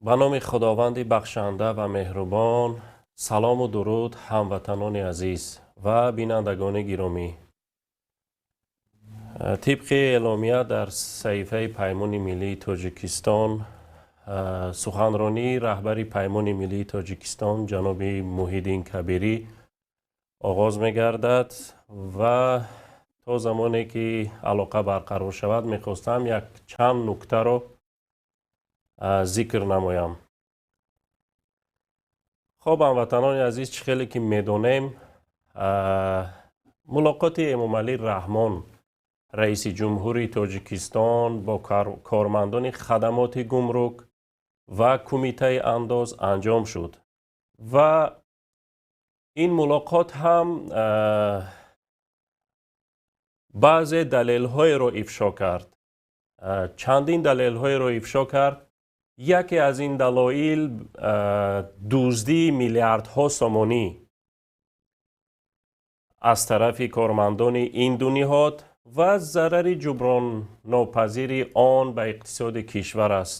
Ба номи Худованди бахшанда ва меҳрубон, салому дуруд, ҳамватанони азиз ва бинандагони гиромӣ. Тибқи эъломия дар саҳифаи Паймони миллии Тоҷикистон, суханронии раҳбари Паймони миллии Тоҷикистон ҷаноби Муҳиддин Кабирӣ оғоз мегардад ва то замоне ки алоқа барқарор шавад, мехостам як чанд нуктаро зикр намоям. Хоб, ҳамватанони азиз, чӣ хеле ки медонем, мулоқоти Эмомалӣ Раҳмон, раиси ҷумҳури Тоҷикистон, бо кормандони хадамоти гумрук ва кумитаи андоз анҷом шуд ва ин мулоқот ҳам баъзе далелҳоеро ифшо кард, чандин далелҳоеро ифшо кард. Яке аз ин далоил дуздии миллиардҳо сомонӣ аз тарафи кормандони ин ду ниҳод ва зарари ҷуброннопазири он ба иқтисоди кишвар аст.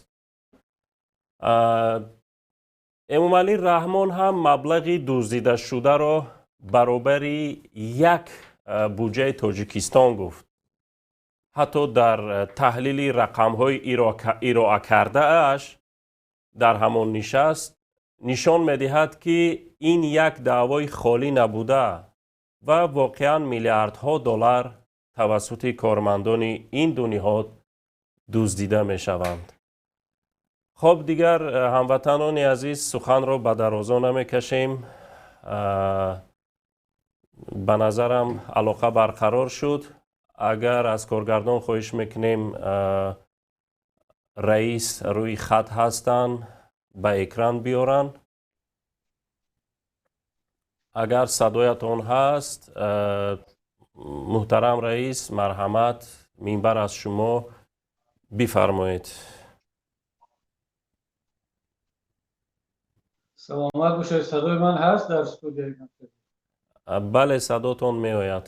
Эмомалӣ Раҳмон ҳам маблағи дуздидашударо баробари як буҷаи Тоҷикистон гуфт. Ҳатто дар таҳлили рақамҳои ироа кардааш дар ҳамон нишаст нишон медиҳад, ки ин як даъвои холӣ набуда ва воқеан миллиардҳо доллар тавассути кормандони ин ду ниҳод дуздида мешаванд. Хоб, дигар, ҳамватанони азиз, суханро ба дарозо намекашем. Ба назарам, алоқа барқарор шуд. Агар аз коргардон хоҳиш мекунем, раис рӯи хат ҳастанд, ба экран биёранд. Агар садоятон ҳаст, муҳтарам раис, марҳамат, минбар аз шумо, бифармоед. Саломат бошед. Садои ман ҳаст дар студияи? Бале, садотон меояд.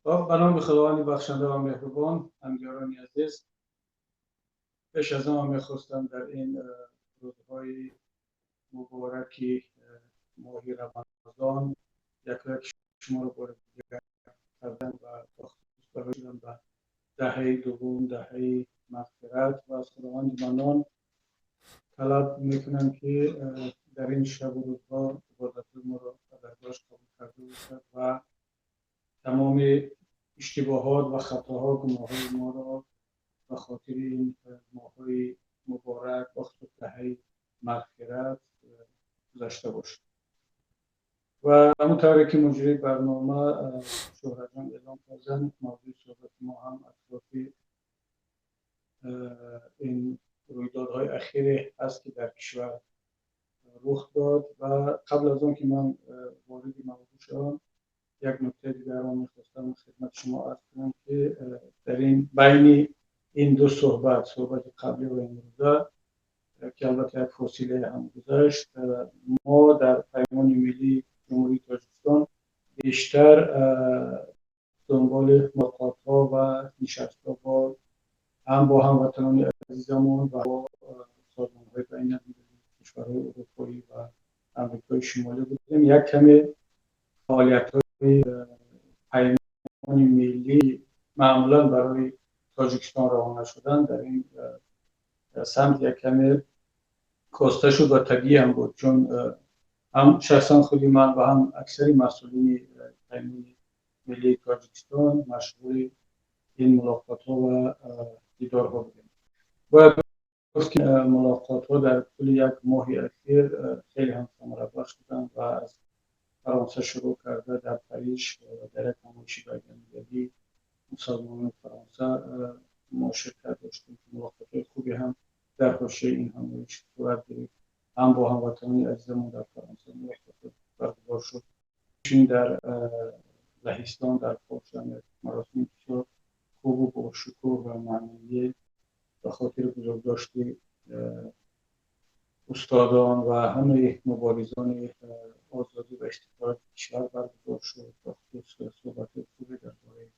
Хоб, ба номи Худованди бахшанда ва меҳрубон. Ҳамдиёрони азиз, пеш аз он мехостам дар ин рӯзҳои мубораки моҳи Рамазон якояки шуморо бори дигар кардан ва бахусус ба даҳаи дуввум, даҳаи мағфират, ва аз Худованди Маннон талаб мекунам, ки дар ин шабу рӯзҳо ибодатҳои моро ба даргоҳаш қабул карда бошад ва тамоми иштибоҳот ва хатоҳо, гуноҳҳои моро ба хотири ин моҳҳои муборак, бахусус даҳаи мағфират, гузашта бошад. Ва ҳамон тавре ки муҷрии барнома Шӯҳратҷон эълом карданд, мавзӯи суҳбати мо ҳам атрофи ин рӯйдодҳои ахире ҳаст, ки дар кишвар рух дод. Ва қабл аз он ки ман вориди мавзӯъ шавам, як нуктаи дигарро мехостам хидмати шумо арз кунам, ки дар ин байни ин ду суҳбат, суҳбати қаблӣ ва имрӯза, ки албатта як фосилае ҳам гузашт, мо дар Паймони миллии Ҷумҳурии Тоҷикистон бештар дунболи мулоқотҳо ва нишастҳо бо ҳам бо ҳамватанони азизамон ва бо созмонҳои байналмилалӣ, кишварҳои урупоӣ ва Амрикои Шимолӣ будем. Як каме фаъолиятҳои Паймони миллӣ маъмулан барои Тоҷикистон равона шудан дар ин самт як каме коста шуд ва табиӣ ҳам буд, чун ҳам шахсан худи ман ва ҳам аксари масъулини Паймони миллии Тоҷикистон машғули ин мулоқотҳо ва дидорҳо будем. Бояд гуфт, ки мулоқотҳо дар тӯли як моҳи ахир хеле ҳам самарабахш буданд ва аз Фаронса шурӯъ карда, дар Париж дар як ҳамоиши байналмилалии мусалмонони Фаронса мо ширкат доштем, ки мулоқотҳои хубе ҳам дар ҳошияи ин ҳамоиш сурат гирифт. Ҳам бо ҳамватанони азизамон дар Фаронса мулоқотҳо баргузор шуд. Инчунин дар Лаҳистон, дар Полша як маросими бисёр хубу бошукӯҳ ва маънавие ба хотири бузургдошти устодон ва ҳамаи муборизони озодӣ ва истиқлолияти кишвар баргузор шуд. Бахусус суҳбатҳои хубе дар бораи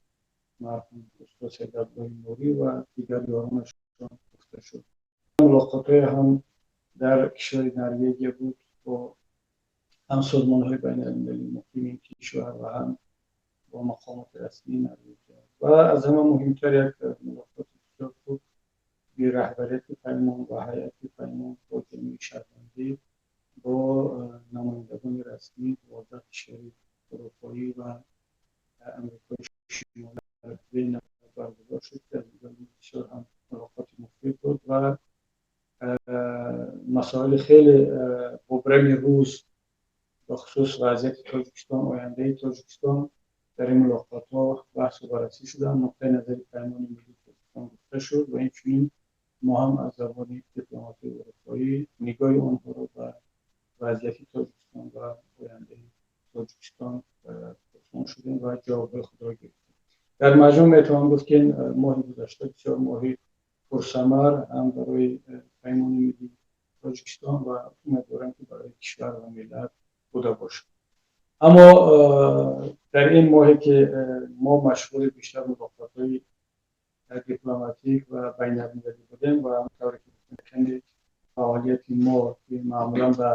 марҳум устод Саид Абдуллоҳи Нурӣ ва дигар ёронашон кишвари Норвегия буд, бо ҳам созмонҳои байналмилалии муқими ин кишвар ва ҳам бо мақомоти расмии Норвегия. Ва аз ҳама муҳимтар, як мулоқоти бисёр хуб би раҳбарияти Паймон ва ҳайати Паймон бо ҷомеаи шаҳрвандӣ, бо намояндагони расмии 12 кишвари Аврупоӣ ва Амрикои Шимолӣ баргузор шуд, ки аз нигоҳи бисёр ҳам мулоқоти муфид буд ва масоили хеле мубрами рӯз, бахусус вазъияти Тоҷикистон, ояндаи Тоҷикистон, дар ин мулоқотҳо баҳсу баррасӣ шуданд. Нуқтаи назари Паймони Миллии Тоҷикистон гуфта шуд ва инчунин мо ҳам аз забони дипломатҳои аврупоӣ нигоҳи онҳоро ба вазъияти Тоҷикистон ва ояндаи Тоҷикистон пурсон шудем ва ҷавобҳои худро гирифтем. Дар маҷмӯъ метавон гуфт, ки ин моҳи гузашта бисёр моҳи пурсамар ҳам барои Паймони Миллии Тоҷикистон ва умедворам, ки барои кишвар ва миллат буда бошад. Аммо дар ин моҳе, ки мо машғули бештар мулоқотҳои дипломатик ва байналмилалӣ будем ва тавре ки каме фаъолияти мо, ки маъмулан ба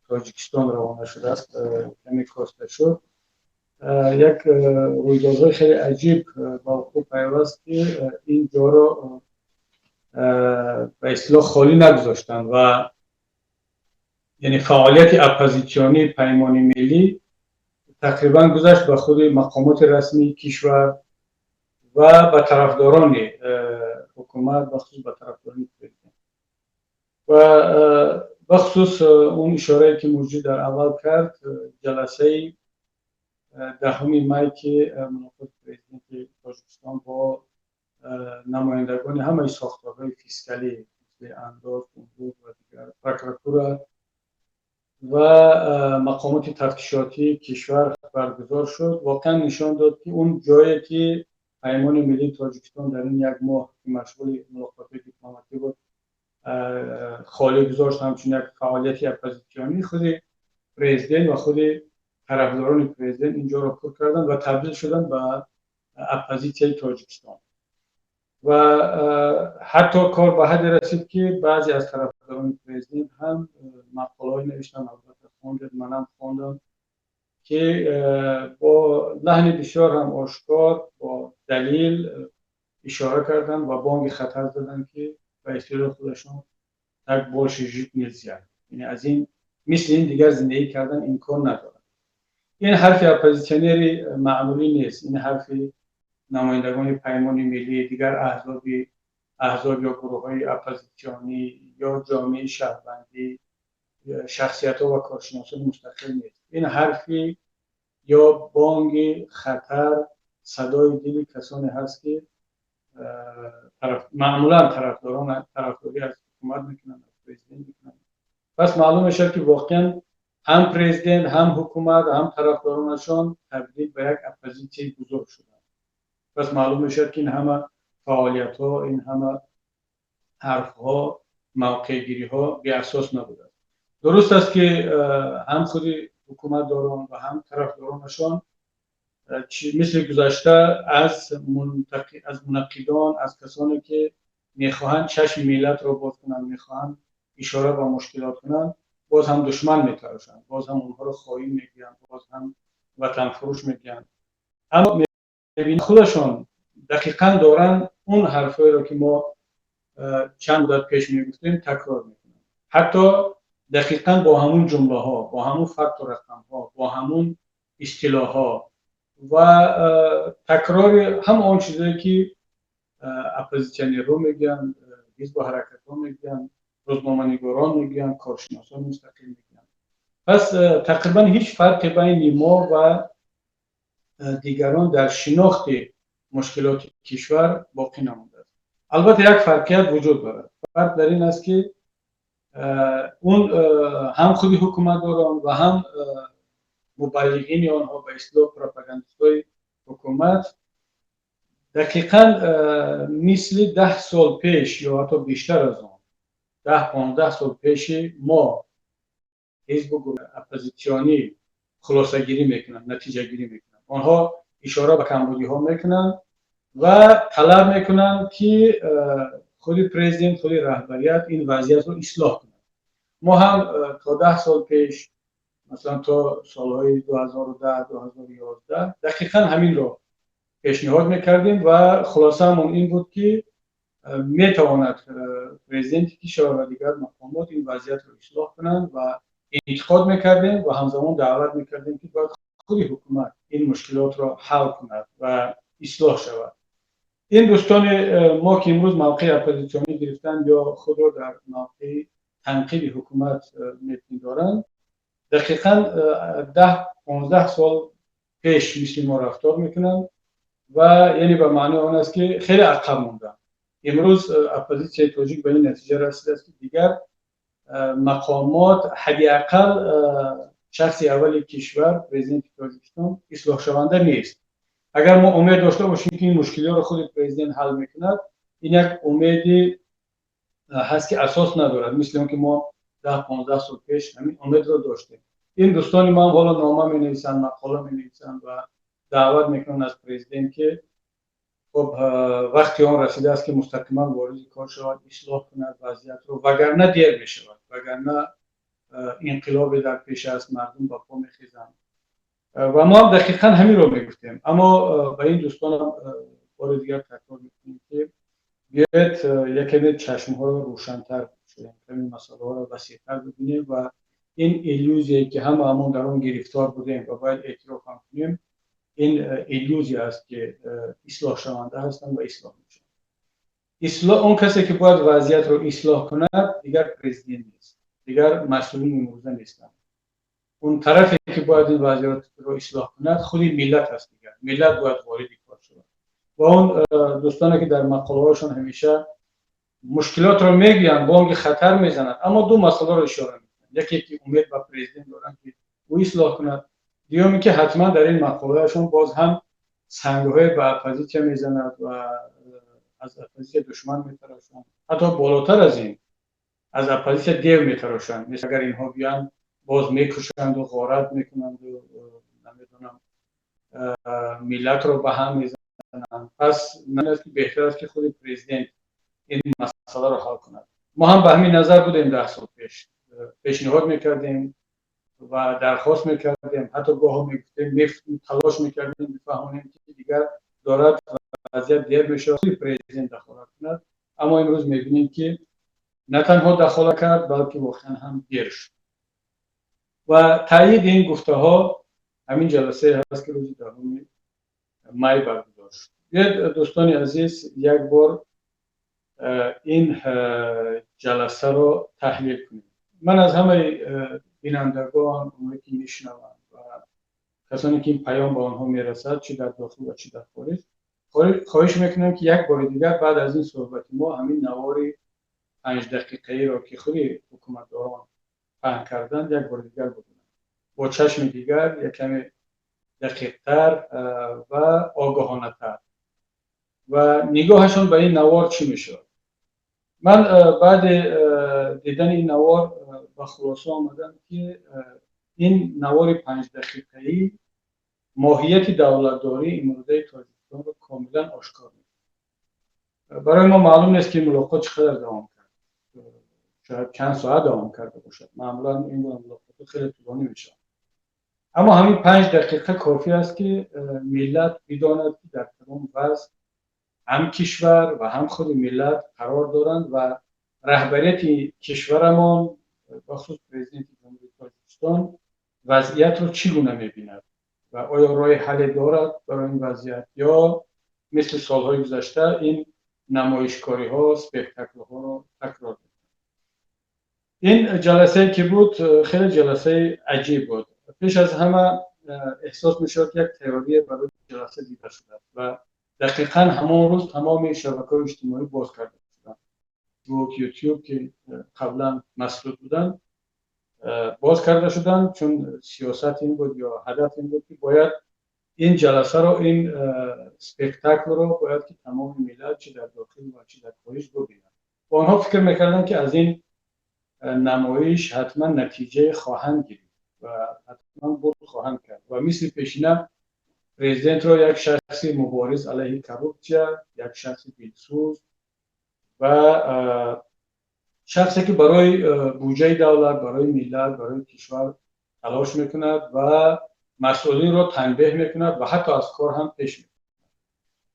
Тоҷикистон равона шудааст, каме коста шуд, як рӯйдодҳои хеле аҷиб ба вуқӯъ пайваст, ки ин ҷоро ба истилоҳ холӣ нагузоштанд ва яъне фаъолияти оппозитсионии Паймони Миллӣ тақрибан гузашт ба худи мақомоти расмии кишвар ва ба тарафдорони ҳукумат, бахусус ба тарафдорони президент. Ва бахусус он ишорае, ки муҷрӣ дар аввал кард, ҷаласаи 10-уми май, ки мулоқоти президенти Тоҷикистон бо намояндагони ҳамаи сохторҳои фискалӣ, мисли андоз, гумрук ва дигар, прокуратура ва мақомоти тафтишотии кишвар баргузор шуд, воқеан нишон дод, ки он ҷое, ки Паймони Миллии Тоҷикистон дар ин як моҳ, ки машғули мулоқотҳои дипломатӣ буд, холӣ гузошт ҳамчун як фаъолияти оппозитсионӣ, худи президент ва худи тарафдорони президент ин ҷоро пур карданд ва табдил шуданд ба оппозитсияи Тоҷикистон. Ва ҳатто кор ба ҳадде расид, ки баъзе аз тарафдорони президент ҳам мақолаҳое навиштанд, албатта хондед, манам хондам, ки бо лаҳни бисёр ҳам ошкор, бо далил ишора карданд ва бонги хатар заданд, ки ба истилоҳи худашон «так больше жить нельзя», яъне аз ин мисли ин дигар зиндагӣ кардан имкон надорад. Ин ҳарфи оппозитсионери маъмулӣ нест, ин ҳарфи намояндагони Паймони Миллӣ, дигар аҳзоб ё гурӯҳҳои оппозитсионӣ ё ҷомеаи шаҳрвандӣ, шахсиятҳо ва коршиносони мустақил нест. Ин ҳарфи ё бонги хатар, садои дили касоне ҳаст, ки маъмулан тарафдорон тарафдорӣ аз ҳукумат мекунанд, аз президент мекунанд. Пас маълум мешавад, ки воқеан ҳам президент, ҳам ҳукумат, ҳам тарафдоронашон табдил ба як оппозитсияи бузург шуданд. Пас маълум мешавад, ки ин ҳама фаъолиятҳо, ин ҳама ҳарфҳо, мавқеъгириҳо беасос набудааст. Дуруст аст, ки ҳам худи ҳукуматдорон ва ҳам тарафдоронашон мисли гузашта аз мунаққидон, аз касоне, ки мехоҳанд чашми миллатро боз кунанд, мехоҳанд ишора ба мушкилот кунанд, боз ҳам душман метарошанд, боз ҳам онҳоро хоин мегӯянд, боз ҳам ватанфурӯш мегӯянд. Аммо мебинед, худашон дақиқан доранд он ҳарфҳоеро, ки мо чанд муддат пеш мегуфтем, такрор мекунанд, ҳатто дақиқан бо ҳамун ҷумлаҳо, бо ҳамун факту рақамҳо, бо ҳамун истилоҳҳо ва такрори ҳама он чизое, ки оппозитсионерҳо мегӯянд, ҳизбу ҳаракатҳо мегӯянд, рӯзноманигорон мегӯянд, коршиносони мустақил мегӯянд. Пас тақрибан ҳеҷ фарқе байни мо ва дигарон дар шинохти мушкилоти кишвар боқӣ намондааст. Албатта, як фарқият вуҷуд дорад. Фарқ дар ин аст, ки он ҳам худи ҳукуматдорон ва ҳам мубаллиғини онҳо, ба истилоҳ пропагандистҳои ҳукумат, дақиқан мисли 10 сол пеш ё ҳатто бештар аз он, 10-15 сол пеши мо, ҳизбу оппозитсионӣ, хулосагирӣ мекунанд, натиҷагирӣ мекунанд. Онҳо ишора ба камбудиҳо мекунанд ва талаб мекунанд, ки худи президент, худи раҳбарият ин вазъиятро ислоҳ кунад. Мо ҳам то 10 сол пеш, масалан, то солҳои 2010, 2011 дақиқан ҳаминро пешниҳод мекардем ва хулосаамон ин буд, ки метавонад президенти кишвар ва дигар мақомот ин вазъиятро ислоҳ кунанд, ва интиқод мекардем ва ҳамзамон даъват мекардем, ки бояд худи ҳукумат ин мушкилотро ҳал кунад ва ислоҳ шавад. Ин дӯстони мо, ки имрӯз мавқеи оппозитсионӣ гирифтанд ё худро дар мавқеи танқиди ҳукумат мепиндоранд, дақиқан 10-15 сол пеш мисли мо рафтор мекунанд ва яъне ба маънои он аст, ки хеле ақаб монданд. Имрӯз оппозитсияи тоҷик ба ин натиҷа расидааст, ки дигар мақомот, ҳадди ақал шахси аввали кишвар, президенти Тоҷикистон, ислоҳшаванда нест. Агар мо умед дошта бошем, ки ин мушкилиҳоро худи президент ҳал мекунад, ин як умеди ҳаст, ки асос надорад, мисли он ки мо 10-15 сол пеш ҳамин умедро доштем. Ин дӯстони мо ҳам ҳоло нома менависанд, мақола менависанд ва даъват мекунанд аз президент, ки хуб, вақти он расидааст, ки мустақиман вориди кор шавад, ислоҳ кунад вазъиятро, вагарна дер мешавад, вагарна инқилобе дар пеш аст, мардум ба по мехезанд. Ва мо ҳам дақиқан ҳаминро мегуфтем. Аммо ба ин дӯстонам бори дигар такрор мекунем, ки биёед, якаме чашмҳоро рӯшантар шудем, каме масъалаҳоро васеътар бибинем ва ин иллюзие, ки ҳамаамон дар он гирифтор будем ва бояд эътироф ҳам кунем, ин иллюзия аст, ки ислоҳшаванда ҳастанд ва ислоҳ мешаванд. Он касе, ки бояд вазъиятро ислоҳ кунад, дигар президент нест, дигар масъулини имрӯза нестанд. Он тарафе, ки бояд ин вазъиятро ислоҳ кунад, худи миллат аст. Дигар миллат бояд вориди кор шавад. Ва он дӯстоне, ки дар мақолаҳошон ҳамеша мушкилотро мегӯянд, бонги хатар мезананд, аммо ду масъаларо ишора мекунанд: яке, ки умед ба президент доранд, ки ӯ ислоҳ кунад, дуюме, ки ҳатман дар ин мақолаашон боз ҳам сангҳое ба оппозитсия мезанад ва аз оппозитсия душман метарошанд, ҳатто болотар аз ин, аз оппозитсия дев метарошанд. Агар инҳо биёянд, боз мекушанду ғорат мекунанду, намедонам, миллатро ба ҳам мезананд. Пас беҳтар аст, ки худи президент ин масъаларо ҳал кунад. Мо ҳам ба ҳамин назар будем 10 сол пеш, пешниҳод мекардем ва дархост мекардем, ҳатто гоҳо мегуфтем, талош мекардем бифаҳмонем, ки дигар дорад вазъият дер мешавад, худи президент дахолат кунад. Аммо имрӯз мебинем, ки на танҳо дахолат кард, балки воқеан ҳам дер шуд. Ва таъйиди ин гуфтаҳо ҳамин ҷаласае ҳаст, ки рӯзи 10-уми май баргузор шуд. Биёед, дӯстони азиз, як бор ин ҷаласаро таҳлил кунем. Ман аз ҳамаи бинандагон, оное ки мешунаванд ва касоне, ки ин паём ба онҳо мерасад, чӣ дар дохил ва чӣ дар хориҷ, хоҳиш мекунам, ки як бори дигар баъд аз ин суҳбати мо ҳамин навори 5-дақиқаиро, ки худи ҳукуматдорон паҳн карданд, як бори дигар бубинанд, бо чашми дигар, як каме дақиқтар ва огоҳонатар, ва нигоҳашон ба ин навор чӣ мешавад. Ман баъди дидани ин навор ба хулоса омадам, ки ин навори 5-дақиқаӣ моҳияти давлатдории имрӯзаи Тоҷикистонро комилан ошкор мекунад. Барои мо маълум нест, ки мулоқот чӣ қадар давом кард, шояд чанд соат давом карда бошад. Маъмулан ин гуна мулоқотҳо хеле тӯлонӣ мешаванд. Аммо ҳамин 5 дақиқа кофӣ аст, ки миллат бидонад, ки дар кадом вазъ ҳам кишвар ва ҳам худи миллат қарор доранд ва раҳбарияти кишварамон, бахусус президенти Ҷумҳурии Тоҷикистон, вазъиятро чӣ гуна мебинад ва оё роҳи ҳалле дорад барои ин вазъият ё мисли солҳои гузашта ин намоишкориҳо, спектаклҳоро такрор мекунад. Ин ҷаласае, ки буд, хеле ҷаласаи аҷиб буд. Пеш аз ҳама эҳсос мешавад, ки як тайёрие барои ҷаласа дида шудааст ва дақиқан ҳамон рӯз тамоми шабакаҳои иҷтимоӣ боз карда шуданд. Фейсбук, Ютуб, ки қаблан масдуд буданд, боз карда шуданд, чун сиёсат ин буд ё ҳадаф ин буд, ки бояд ин ҷаласаро, ин спектаклро бояд ки тамоми миллат, чӣ дар дохил ва чӣ дар хориҷ, бубинанд. Ва онҳо фикр мекарданд, ки аз ин намоиш ҳатман натиҷае хоҳанд гирифт ва ҳатман бурд хоҳанд кард ва мисли пешина президентро як шахси мубориз алайҳи коррупсия, як шахси дилсӯз ва Шахсе ки барои буҷаи давлат, барои миллат, барои кишвар талош мекунад ва масъулинро танбеҳ мекунад ва ҳатто аз кор ҳам пеш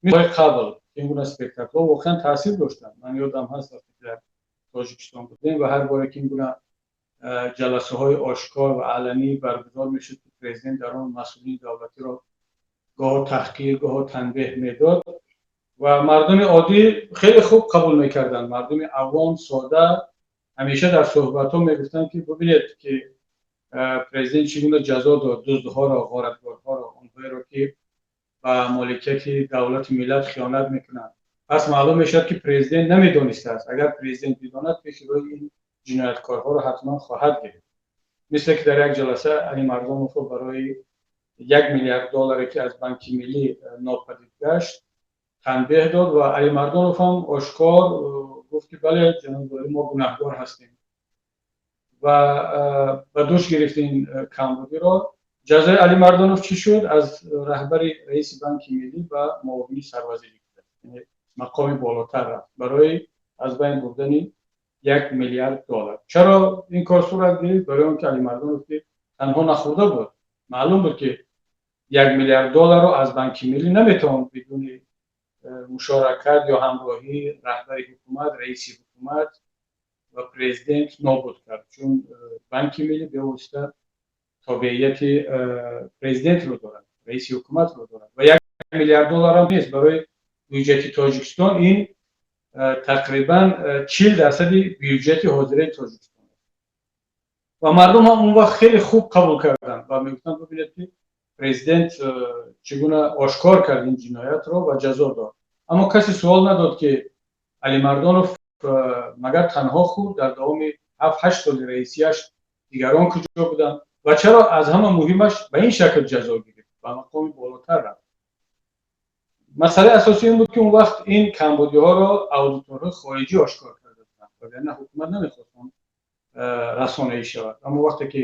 мекунад. Қабл ин гуна спектаклҳо воқеан таъсир доштанд. Ман ёдам ҳаст, вақте ки дар Тоҷикистон будем ва ҳар боре ки ин гуна ҷаласаҳои ошкор ва аланӣ баргузор мешуд, ки президент дар он масъулини давлатиро гоҳо таҳқир, гоҳо танбеҳ медод ва мардуми оддӣ хеле хуб қабул мекарданд. Мардуми авом, сода ҳамеша дар суҳбатҳо мегуфтанд, ки бубинед, ки президент чӣ гуна ҷазо дод дуздҳоро, ғоратгорҳоро, онҳоеро ки ба моликияти давлату миллат хиёнат мекунанд. Пас маълум мешавад, ки президент намедонистааст. Агар президент бидонад, пеши рӯи ин ҷинояткорҳоро ҳатман хоҳад гирифт. Мисле ки дар як ҷаласа Али Мардоновро барои 1 миллиард долларе, ки аз Банки Миллӣ нопадид гашт, танбеҳ дод ва Али Мардонов ҳам ошкор гуфт, ки бале, ҷаноби олӣ, мо гунаҳгор ҳастем ва ба дӯш гирифт ин камбудиро. Ҷазои Али Мардонов чӣ шуд? Аз раҳбари раиси Банки Миллӣ ба муовини сарвазирӣ, мақоми болотар рафт, барои аз байн бурдани 1 миллиард доллар. Чаро ин кор сурат гирифт? Барои он ки Али Мардонов ки танҳо нахӯрда буд, маълум буд, ки 1 миллиард долларро аз Банки Миллӣ наметавон бидуни мушоракат ё ҳамроҳии раҳбари ҳукумат, раиси ҳукумат ва президент нобуд кард, чун Банки Миллӣ бевосита тобеияти президентро дорад, раиси ҳукуматро дорад. Ва 1 миллиард долларам нест, барои бюҷети Тоҷикистон ин тақрибан 40 дарсади бюҷети ҳозираи Тоҷикистон аст. Ва мардум ҳам он вақт хеле хуб қабул карданд ва мегуфтанд: бубинед, ки президент чӣ гуна ошкор кард ин ҷиноятро ва ҷазо дод. Аммо касе суол надод, ки Алимардонов магар танҳо хӯрд? Дар давоми 7-8 соли раисияш дигарон куҷо буданд? Ва чаро, аз ҳама муҳимаш, ба ин шакл ҷазо гирифт, ба мақоми болотар рафт? Масъалаи асосӣ ин буд, ки он вақт ин камбудиҳоро аудиторҳои хориҷӣ ошкор карда буданд, вагарна ҳукумат намехост он расонаӣ шавад. Аммо вақте ки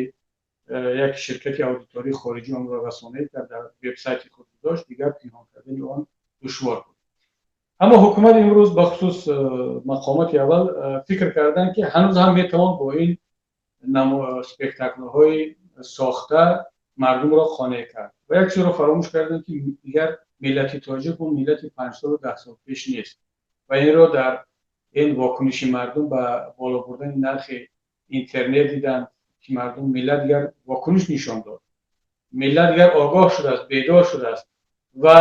як ширкати аудитории хориҷӣ онро расонаӣ кард, дар вебсайти худ гузошт, дигар пинҳон кардани он душвор буд. Аммо ҳукумат имрӯз, бахусус мақомоти аввал, фикр карданд, ки ҳанӯз ҳам метавон бо ин спектаклҳои сохта мардумро қонеъ кард ва як чизро фаромӯш карданд, ки дигар миллати тоҷик он миллати 5 солу 10 сол пеш нест. Ва инро дар ин вокуниши мардум ба боло бурдани нархи интернет диданд, ки мардум, миллат дигар вокуниш нишон дод, миллат дигар огоҳ шудааст, бедор шудааст. Ва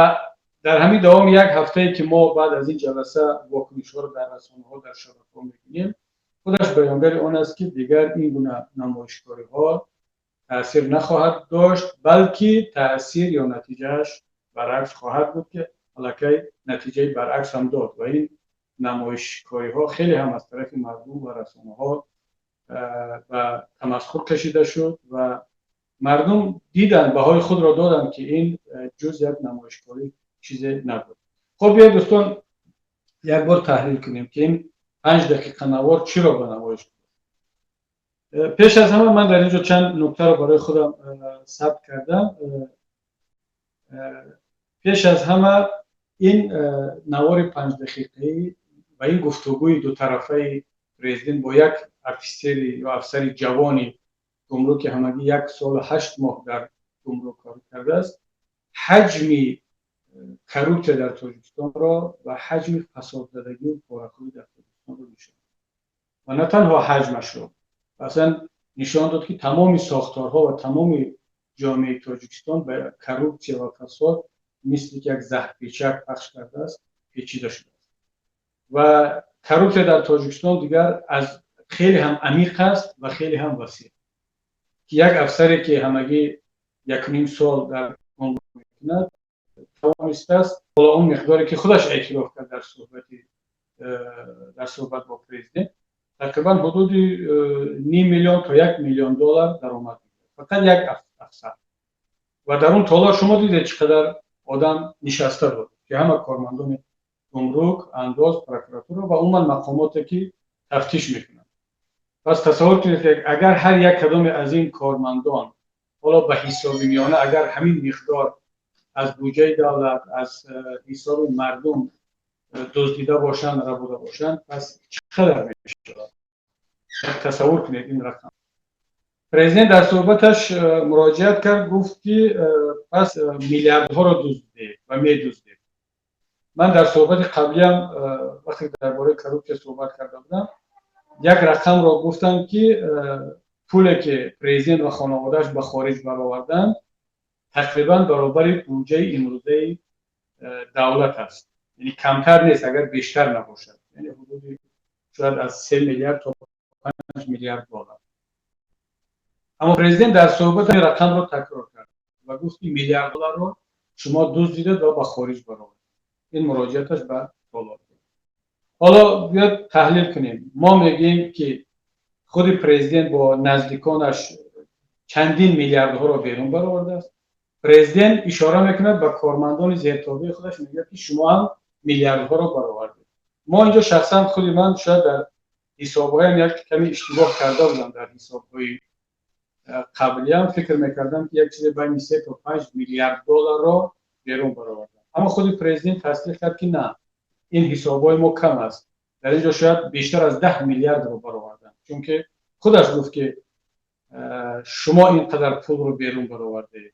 дар ҳамин давоми як ҳафтае, ки мо баъд аз ин ҷаласа вокунишҳоро дар расонаҳо, дар шабакаҳо мебинем, худаш баёнгари он аст, ки дигар ин гуна намоишкориҳо таъсир нахоҳад дошт, балки таъсир ё натиҷааш баръакс хоҳад буд, ки аллакай натиҷаи баръакс ҳам дод ва ин намоишкориҳо хеле ҳам аз тарафи мардум ва расонаҳо ба тамасхур кашида шуд ва мардум диданд, баҳои худро доданд, ки ин ҷуз як намоишкорӣ чизе набуд. Хоб, биёед, дӯстон, як бор таҳлил кунем, ки ин 5 дақиқа навор чиро ба намоиш. Пеш аз ҳама ман дар ин ҷо чанд нуктаро барои худам сабт кардам. Пеш аз ҳама, ин навори 5 дақиқаӣ ва ин гуфтугӯи дутарафаи президент бо як офисери ё афсари ҷавони гумрук, ки ҳамагӣ 1 солу 8 моҳ дар гумрук кор кардааст, ҳаҷми коррупсия дар Тоҷикистонро ва ҳаҷми фасодзадагию порахӯрӣ дар Тоҷикистонро нишон ва на танҳо ҳаҷмашро, аслан нишон дод, ки тамоми сохторҳо ва тамоми ҷомеаи Тоҷикистон ба коррупсия ва фасод мисли ки як заҳрпечак пахш кардааст, печида шудааст. Ва коррупсия дар Тоҷикистон дигар аз хеле ҳам амиқ аст ва хеле ҳам васеъ, ки як афсаре, ки ҳамагӣ 1.5 сол дар мекунад, тавонистааст ҳоло он миқдоре, ки худаш эътироф кард дар суҳбат бо президент, тақрибан ҳудуди ним миллион то 1 миллион доллар даромад мекард, фақат як афсар. Ва дар он толор шумо дидед, чӣ қадар одам нишаста буд, ки ҳама кормандони гумрук, андоз, прокуратура ва умуман мақомоте, ки тафтиш мекунанд. Пас тасаввур кунед, ки агар ҳар як кадоме аз ин кормандон ҳоло ба ҳисоби миёна агар ҳамин миқдор аз буҷаи давлат, аз ҳисоби мардум дуздида бошанд, рабуда бошанд, пас чӣ қадар мешавад? Тасаввур кунед ин рақам. Президент дар суҳбаташ муроҷиат кард, гуфт, ки пас миллиардҳоро дуздидед ва медуздед. Ман дар суҳбати қаблиам, вақте дар бораи коррупсия суҳбат карда будам, як рақамро гуфтам, ки пуле, ки президент ва хонаводааш ба хориҷ бароварданд, тақрибан баробари буҷаи имрӯзаи давлат аст, яъне камтар нест, агар бештар набошад, яъне ҳудуди шояд аз 3 миллиард то 5 миллиард доллар. Аммо президент дар суҳбат рақамро такрор кард ва гуфт, ки миллиард долларро шумо дуздидед ва ба хориҷ баровард. Ин муроҷиаташ ба доллар. Ҳоло биёд таҳлил кунем. Мо мегӯем, ки худи президент бо наздиконаш чандин миллиардҳоро берун баровардааст. Президент ишора мекунад ба кормандони зертобеи худаш, мегӯяд, ки шумо ҳам миллиардҳоро баровардед. Мо инҷо, шахсан худи ман шояд дар ҳисобҳоям як каме иштибоҳ карда будам. Дар ҳисобҳои қаблиам фикр мекардам, ки як чизе байни 3 то 5 миллиард долларро берун баровардам, аммо худи президент тасдиқ кард, ки на, ин ҳисобҳои мо кам аст, дар ин ҷо шояд бештар аз 10 миллиардро баровардам, чунки худаш гуфт, ки шумо ин қадар пулро берун баровардаед.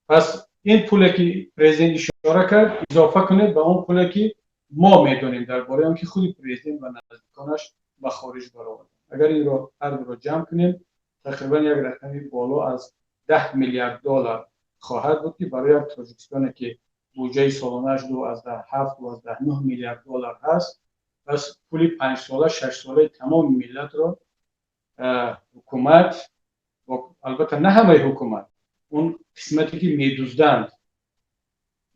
Пас ин пуле, ки президент ишора кард, изофа кунед ба он пуле, ки мо медонем дар бораи он ки худи президент ва наздиконаш ба хориҷ бароварданд. Агар инро ҳардуро ҷамъ кунем, тақрибан як рақами боло аз 10 миллиард доллар хоҳад буд, ки барои як Тоҷикистоне, ки буҷаи солонааш 2,7, 2,9 миллиард доллар ҳаст, пас пули панҷсола, шашсолаи тамоми миллатро ҳукумат, албатта на ҳамаи ҳукумат, он қисмате, ки медузданд,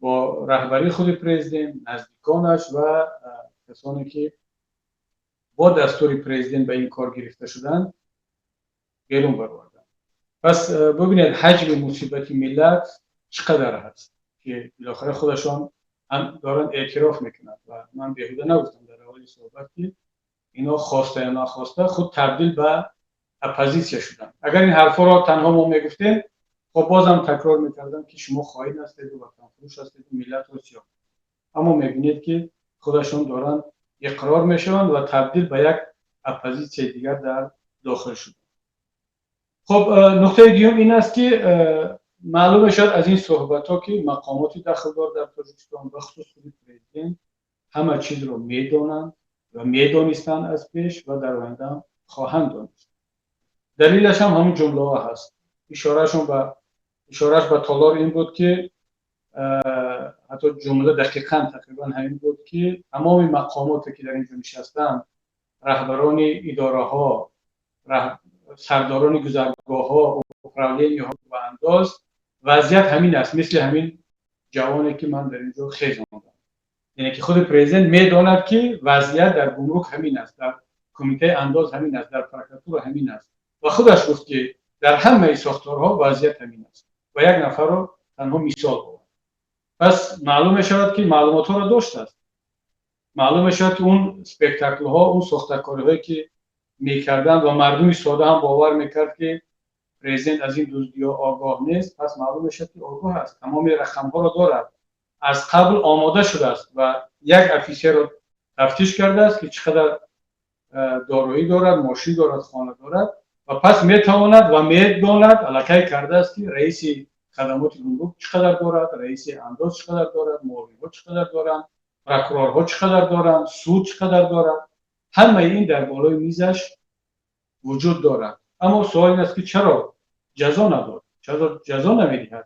бо раҳбарии худи президент, наздиконаш ва касоне, ки бо дастури президент ба ин кор гирифта шуданд, берун бароварданд. Пас бубинед, ҳаҷми мусибати миллат чӣ қадар ҳаст, ки билохира худашон ҳам доранд эътироф мекунанд. Ва ман беҳуда нагуфтам дар аввали суҳбат, ки ино хоста ё нахоста худ табдил ба оппозитсия шуданд. Агар ин ҳарфҳоро танҳо мо мегуфтем, хоб, бозам такрор мекардам, ки шумо хоин ҳастеду ватанфурӯш ҳастеду миллатро сиёҳ. Аммо мебинед, ки худашон доранд иқрор мешаванд ва табдил ба як оппозитсияи дигар дар дохил шуданд. Хоб, нуқтаи дуюм ин аст, ки маълум мешавад аз ин суҳбатҳо, ки мақомоти дахлдор дар Тоҷикистон, бахусус худи президент, ҳама чизро медонанд ва медонистанд аз пеш ва дар оянда ҳам хоҳанд донист. Далелаш ҳам ҳамин ҷумлаҳо ҳаст. Ишорааш ба толор ин буд, ки ҳатто ҷумла дақиқан тақрибан ҳамин буд, ки тамоми мақомоте, ки дар ин ҷо нишастанд, раҳбарони идораҳо, сардорони гузаргоҳҳо, управления ҳо ва андоз, вазъият ҳамин аст, мисли ҳамин ҷавоне, ки ман дар ин ҷо хезондам. Яъне ки худи президент медонад, ки вазъият дар гумрук ҳамин аст, дар кумитаи андоз ҳамин аст, дар прокуратура ҳамин аст. Ва худаш гуфт, ки дар ҳамаи сохторҳо вазъият ҳамин аст ва як нафарро танҳо мисол овард. Пас маълум мешавад, ки маълумотҳоро доштааст. Маълум мешавад, ки он спектаклҳо, он сохтакориҳое, ки мекарданд ва мардуми сода ҳам бовар мекард, ки президент аз ин дуздиҳо огоҳ нест, пас маълум мешавад, ки огоҳ аст, тамоми рақамҳоро дорад, аз қабл омода шудааст ва як офисерро тафтиш кардааст, ки чӣ қадар дороӣ дорад, мошин дорад, хона дорад, ва пас метавонад ва медонад, аллакай кардааст, ки раиси хадамоти гумрук чӣ қадар дорад, раиси андоз чӣ қадар дорад, муовинҳо чӣ қадар доранд, прокурорҳо чӣ қадар доранд, суд чӣ қадар дорад. Ҳамаи ин дар болои мизаш вуҷуд дорад. Аммо суол ин аст, ки чаро ҷазо надод, чаро ҷазо намедиҳад,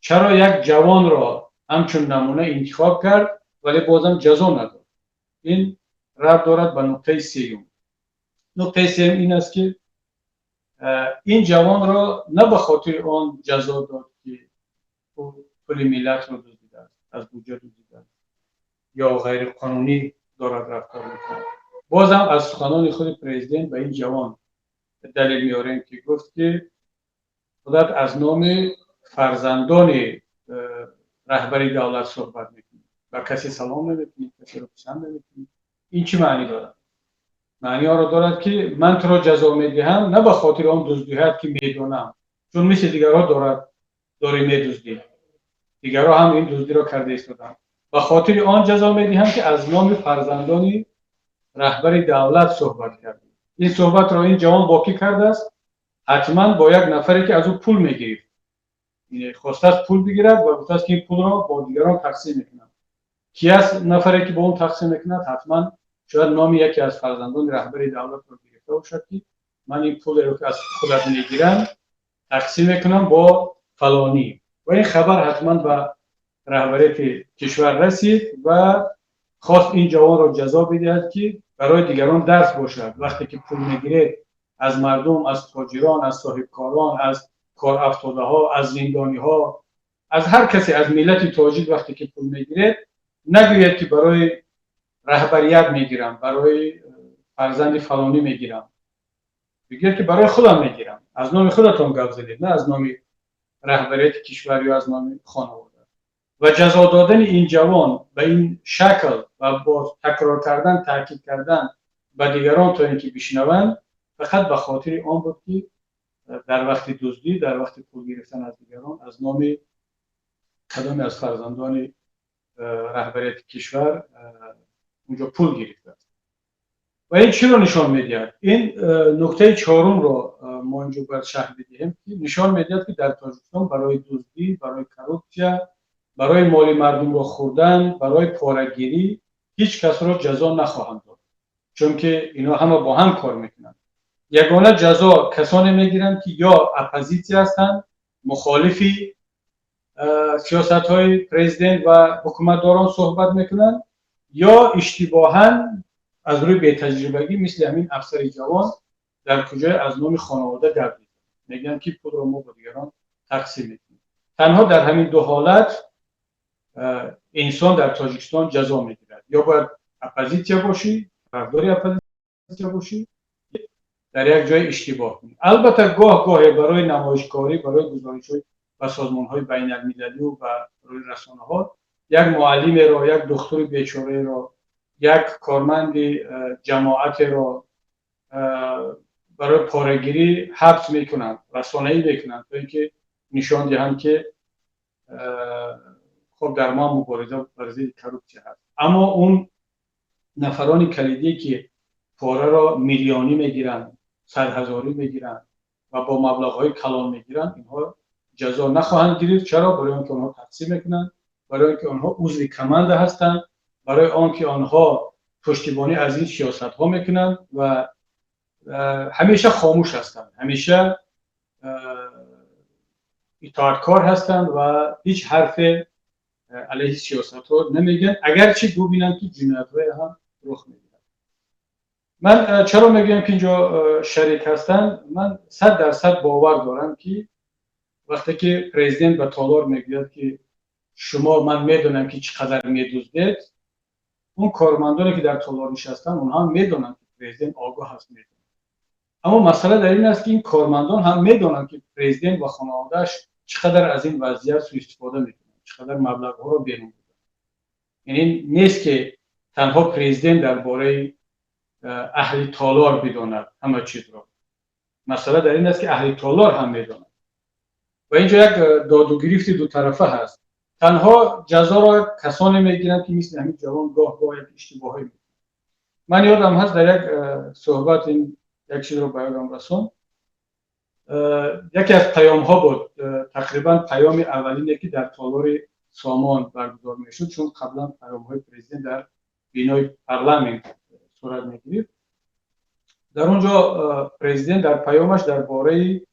чаро як ҷавонро ҳамчун намуна интихоб кард, вале бозам ҷазо надод? Ин рабт дорад ба нуқтаи сеюм. Нуқтаи сеюм ин аст, ки ин ҷавонро на ба хотири он ҷазо дод, ки ӯ пули миллатро дуздидааст, аз буҷа дуздидааст ё ғайриқонунӣ дорад рафтор мекунад. Бозам аз суханони худи президент ба ин ҷавон далел меорем, ки гуфт, ки худат аз номи фарзандони раҳбари давлат суҳбат мекунӣ, ба касе салом намекунӣ, касеро писанд намекунӣ. Ин чӣ маънӣ дорад? Маъни онро дорад, ки ман туро ҷазо медиҳам на ба хотири он дуздиҳат, ки медонам, чун мисли дигарҳо дорад, дорӣ медуздӣ, дигарҳо ҳам ин дуздиро карда истоданд, ба хотири он ҷазо медиҳам, ки аз номи фарзандони раҳбари давлат суҳбат кардӣ. Ин суҳбатро ин ҷавон бо кӣ кардааст? Ҳатман бо як нафаре, ки аз ӯ пул мегирифт, хостааст пул бигирад ва гуфтааст, ки ин пулро бо дигарон тақсим мекунад. Ки аст нафаре, ки бо он тақсим мекунад? Ҳатман шояд номи яке аз фарзандони раҳбари давлатро гирифта бошад, ки ман ин пулеро, ки аз худат мегирам, тақсим мекунам бо фалонӣ. Ва ин хабар ҳатман ба раҳбарияти кишвар расид ва хост ин ҷавонро ҷазо бидиҳад, ки барои дигарон дарс бошад. Вақте ки пул мегиред аз мардум, аз тоҷирон, аз соҳибкорон, аз корафтодаҳо, аз зиндониҳо, аз ҳар касе аз миллати тоҷик, вақте ки пул мегиред, нагӯед, ки барои раҳбарият мегирам, барои фарзанди фалонӣ мегирам. Бигӯед, ки барои худам мегирам. Аз номи худатон гап задед, на аз номи раҳбарияти кишвар ё аз номи хонавода. Ва ҷазо додани ин ҷавон ба ин шакл ва бо такрор кардан, таъкид кардан ба дигарон, то ин ки бишнаванд, фақат ба хотири он буд, ки дар вақти дуздӣ, дар вақти пул гирифтан аз дигарон, аз номи кадоме аз фарзандони раҳбарияти кишвар унҷо пул гирифтааст. Ва ин чиро нишон медиҳад? Ин нуктаи чорумро мо инҷо бояд шарҳ бидиҳем, ки нишон медиҳад, ки дар Тоҷикистон барои дуздӣ, барои коррупсия, барои моли мардумро хӯрдан, барои порагирӣ ҳеҷ касро ҷазо нахоҳанд дод, чунки инҳо ҳама бо ҳам кор мекунанд. Ягона ҷазо касоне мегиранд, ки ё оппозитсия ҳастанд, мухолифи сиёсатҳои президент ва ҳукуматдорон суҳбат мекунанд, ё иштибоҳан аз рӯи бетаҷрибагӣ, мисли ҳамин афсари ҷавон, дар куҷое аз номи хонавода гап мезананд, мегӯянд, ки пулро мо бо дигарон тақсим мекунем. Танҳо дар ҳамин ду ҳолат инсон дар Тоҷикистон ҷазо мегирад: ё бояд оппозитсия бошӣ, тарафдори оппозитсия бошӣ, дар як ҷое иштибоҳ кунӣ. Албатта, гоҳ гоҳе барои намоишкорӣ, барои гузоришҳои ба созмонҳои байналмилалию ба рӯи расонаҳо як муаллимеро, як духтури бечораеро, як корманди ҷамоатеро барои порагирӣ ҳабс мекунанд, расонаӣ мекунанд, то ин ки нишон диҳанд, ки хоб, дар мо мубориза бар зидди коррупсия ҳаст. Аммо он нафарони калидие, ки пораро миллионӣ мегиранд, садҳазорӣ мегиранд ва бо маблағҳои калон мегиранд, инҳо ҷазо нахоҳанд гирифт. Чаро? Барои он ки онҳо тақсим мекунанд, барои он ки онҳо узви команда ҳастанд, барои он ки онҳо пуштибонӣ аз ин сиёсатҳо мекунанд ва ҳамеша хомӯш ҳастанд, ҳамеша итоаткор ҳастанд ва ҳеҷ ҳарфе алайҳи сиёсатҳо намегӯянд, агарчи бубинанд, ки ҷиноятҳое ҳам рух медиҳад. Ман чаро мегӯям, ки инҷо шарик ҳастанд? Ман 100% бовар дорам, ки вақте ки президент ба толор мегӯяд, ки шумо, ман медонам, ки чӣ қадар медуздед, он кормандоне, ки дар толор нишастанд, онҳо ҳам медонанд, ки президент огоҳ аст, медонанд. Аммо масъала дар ин аст, ки ин кормандон ҳам медонанд, ки президент ва хонаводааш чӣ қадар аз ин вазъият суистифода мекунанд, чӣ қадар маблағҳоро берун бурданд. Яъне нест, ки танҳо президент дар бораи аҳли толор бидонад ҳама чизро. Масъала дар ин аст, ки аҳли толор ҳам медонад ва инҷо як додугирифти дутарафа ҳаст. Танҳо ҷазоро касоне мегиранд, ки мисли ҳамин ҷавон гоҳ гоҳ як иштибоҳое мекунанд. Ман ёдам ҳаст, дар як суҳбат ин як чизро ба ёдам расонд. Яке аз паёмҳо буд, тақрибан паёми аввалине, ки дар толори Сомон баргузор мешуд, чун қаблан паёмҳои президент дар бинои парламент сурат мегирифт. Дар он ҷо президент дар паёмаш дар бораи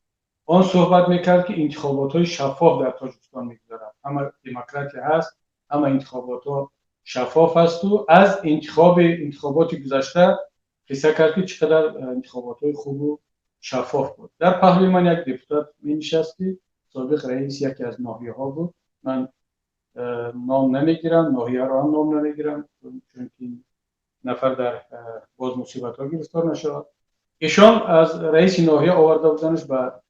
он суҳбат мекард, ки интихоботҳои шаффоф дар Тоҷикистон мегузарад, ҳама демократия ҳаст, ҳама интихоботҳо шаффоф ҳасту аз интихоботи гузашта қисса кард, ки чӣ қадар интихоботҳои хубу шаффоф буд. Дар паҳлӯи ман як депутат менишаст, ки собиқ раиси яке аз ноҳияҳо буд. Ман ном намегирам, ноҳияро ҳам ном намегирам, чунки нафар дар боз мусибатҳо гирифтор нашавад. Ишон аз раиси ноҳия оварда буданаш ба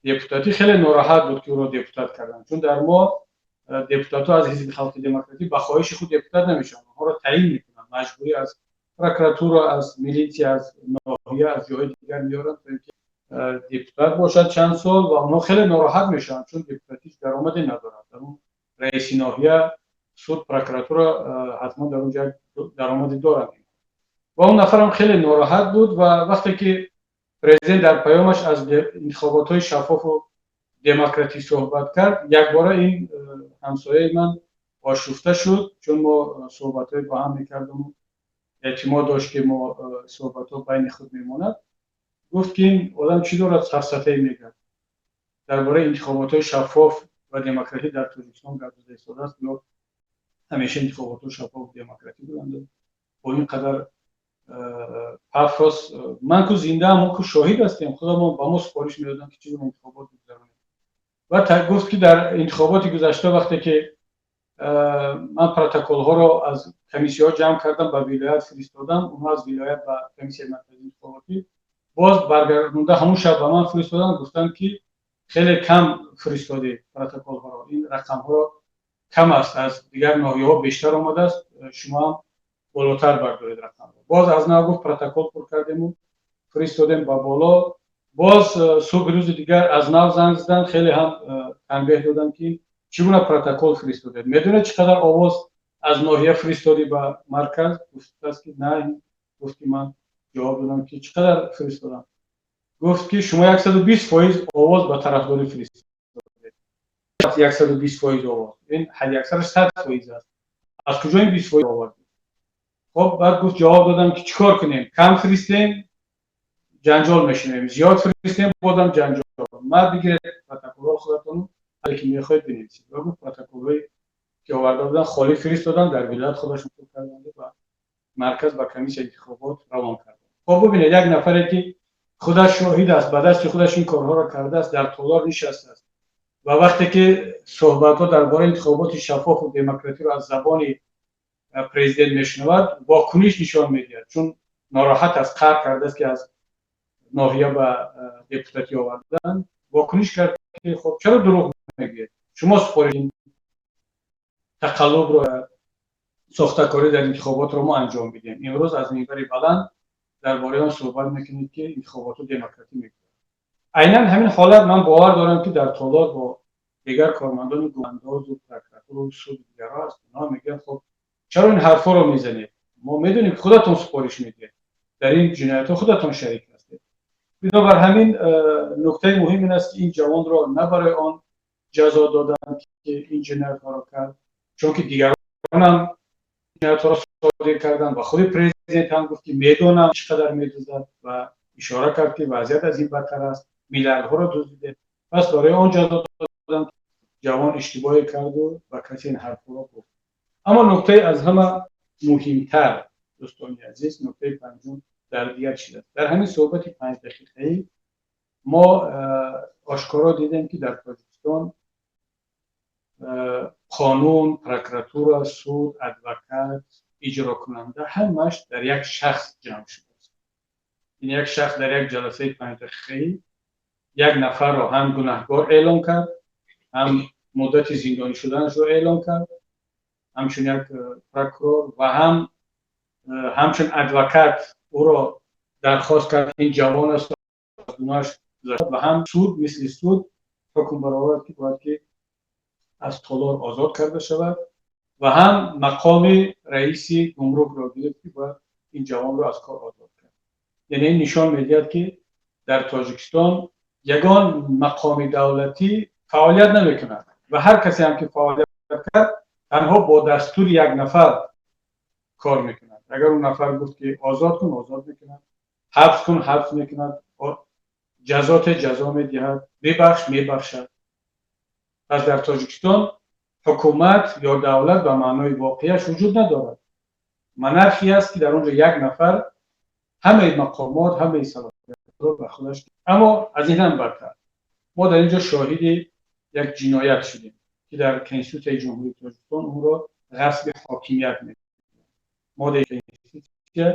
депутатӣ, хеле нороҳат буд, ки ӯро депутат карданд, чун дар мо депутатҳо аз Ҳизби халқи демократӣ ба хоҳиши худ депутат намешаванд, онҳоро таъин мекунанд маҷбурӣ, аз прокуратура, аз милитсия, аз ноҳия, аз ҷоҳои дигар меоранд, то ин ки депутат бошад чанд сол. Ва онҳо хеле нороҳат мешаванд, чун депутатиш даромаде надорад. Дар он раиси ноҳия, суд, прокуратура ҳатман дар он ҷо даромаде доранд. Ва он нафарам хеле нороҳат буд. Ва вақте ки Президент дар паёмаш аз интихоботҳои шаффофу демократӣ суҳбат кард, якбора ин ҳамсояи ман ошуфта шуд, чун мо суҳбатҳои бо ҳам мекардему эътимод дошт, ки мо суҳбатҳо байни худ мемонад. Гуфт, ки ин одам чӣ дорад, сафсатае мегӯяд, дар бораи интихоботҳои шаффоф ва демократӣ дар Тоҷикистон гап зада истодааст. Ё ҳамеша интихоботҳо шаффоф, демократӣ буданд? Бо ин қадар пафос ман ку зиндаам, мо ку шоҳид ҳастем, худамон ба мо супориш медоданд, ки чӣ гуна интихобот бигузаронем. Ва гуфт, ки дар интихоботи гузашта, вақте ки ман протоколҳоро аз комиссияҳо ҷамъ кардам, ба вилоят фиристодам, онҳо аз вилоят ба Комиссияи марказии интихоботӣ боз баргардонда, ҳамун шаб ба ман фиристоданд, гуфтанд, ки хеле кам фиристодӣ протоколҳоро, ин рақамҳоро кам аст, аз дигар ноҳияҳо бештар омадааст, шумо ҳам болотар бардоред рақамро. Боз аз нав, гуфт, протокол пур кардему фиристодем ба боло. Боз субҳи рӯзи дигар аз нав занг заданд, хеле ҳам танбеҳ доданд, ки чӣ гуна протокол фиристодед, медонед, чӣ қадар овоз аз ноҳия фиристодӣ ба марказ? Гуфтааст, ки на. Гуфт, ки ман ҷавоб додам, ки чӣ қадар фиристодам. Гуфт, ки шумо 120% овоз ба тарафдорӣ фиристодед. 120% овоз, ин ҳадди аксараш 100% аст, аз куҷо ин 20% овардед? Хоб, баъд гуфт, ҷавоб додам, ки чӣ кор кунем? Кам фиристем, ҷанҷол мешунавем, зиёд фиристем, бозам ҷанҷол. Ма бигиред протоколҳоро худатон, ки мехоҳед, бинависед. Ва гуфт, протоколҳое ки оварда буданд, холӣ фиристоданд, дар вилоят худашон пур карданд, ба марказ, ба комиссияи интихобот равон карданд. Хоб, бубинед, як нафаре ки худаш шоҳид аст, ба дасти худаш ин корҳоро кардааст, дар толор нишастааст ва вақте ки суҳбатҳо дар бораи интихоботи шаффофу демократиро аз забони президент мешунавад, вокуниш нишон медиҳад, чун нороҳат аст, қаҳр кардааст, ки аз ноҳия ба депутатӣ оварданд. Вокуниш кард, ки хоб, чаро дурӯғ мегӯед? Шумо супориш, тақаллубро, сохтакорӣ дар интихоботро мо анҷом бидем, имрӯз аз минбари баланд дар бораи он суҳбат мекунед, ки интихоботро демократӣ мегӯяд. Айнан ҳамин ҳолат, ман бовар дорам, ки дар толор бо дигар кормандони гумандозу прокуратуру суду дигарҳо аст. Онҳо мегӯянд: хоб, чаро ин ҳарфҳоро мезанед? Мо медонем, ки худатон супориш медиҳед, дар ин ҷиноятҳо худатон шарик ҳастед. Бинобар ҳамин, нуктаи муҳим ин аст, ки ин ҷавонро на барои он ҷазо доданд, ки ин ҷиноятҳоро кард, чунки дигаронам ҷиноятҳоро содир карданд ва худи президент ҳам гуфт, ки медонам, чӣ қадар медуздад, ва ишора кард, ки вазъият аз ин бадтар аст, миллиардҳоро дуздиде. Пас барои он ҷазо доданд, ҷавон иштибоҳе карду ба касе ин ҳарфҳоро гуфт. Аммо нуктаи аз ҳама муҳимтар, дӯстони азиз, нуктаи панҷум дар дигар чиз аст. Дар ҳамин суҳбати 5 дақиқаӣ мо ошкоро дидем, ки дар Тоҷикистон қонун, прокуратура, суд, адвокат, иҷрокунанда ҳамааш дар як шахс ҷамъ шудааст. Ин як шахс дар як ҷаласаи 5 дақиқаӣ як нафарро ҳам гунаҳкор эълон кард, ҳам муддати зиндонӣ шуданашро эълон кард ҳамчун як прокурор ва ҳам ҳамчун адвокат ӯро дархост кард, ин ҷавон аст, гуноҳаш, ва ҳам суд мисли суд ҳукм баровард, ки бояд ки аз толор озод карда шавад, ва ҳам мақоми раиси гумрукро гирифт, ки бояд ин ҷавонро аз кор озод кард. Яъне ин нишон медиҳад, ки дар Тоҷикистон ягон мақоми давлатӣ фаъолият намекунад ва ҳар касе ҳам ки фаъолият кард, танҳо бо дастури як нафар кор мекунад. Агар он нафар гуфт, ки озод кун, озод мекунад, ҳабс кун, ҳабс мекунад, ҷазоте, ҷазо медиҳад, бибахш, мебахшад. Пас дар Тоҷикистон ҳукумат ё давлат ба маънои воқеияш вуҷуд надорад. Монархия аст, ки дар он ҷо як нафар ҳамаи мақомот, ҳамаи салоҳиятро ба худаш. Аммо аз ин ҳам бадтар, мо дар ин ҷо шоҳиди як ҷиноят шудем, ки дар Конститутсияи Ҷумҳурии Тоҷикистон онро ғасби ҳокимият мегӯянд. Моддаи конститутсия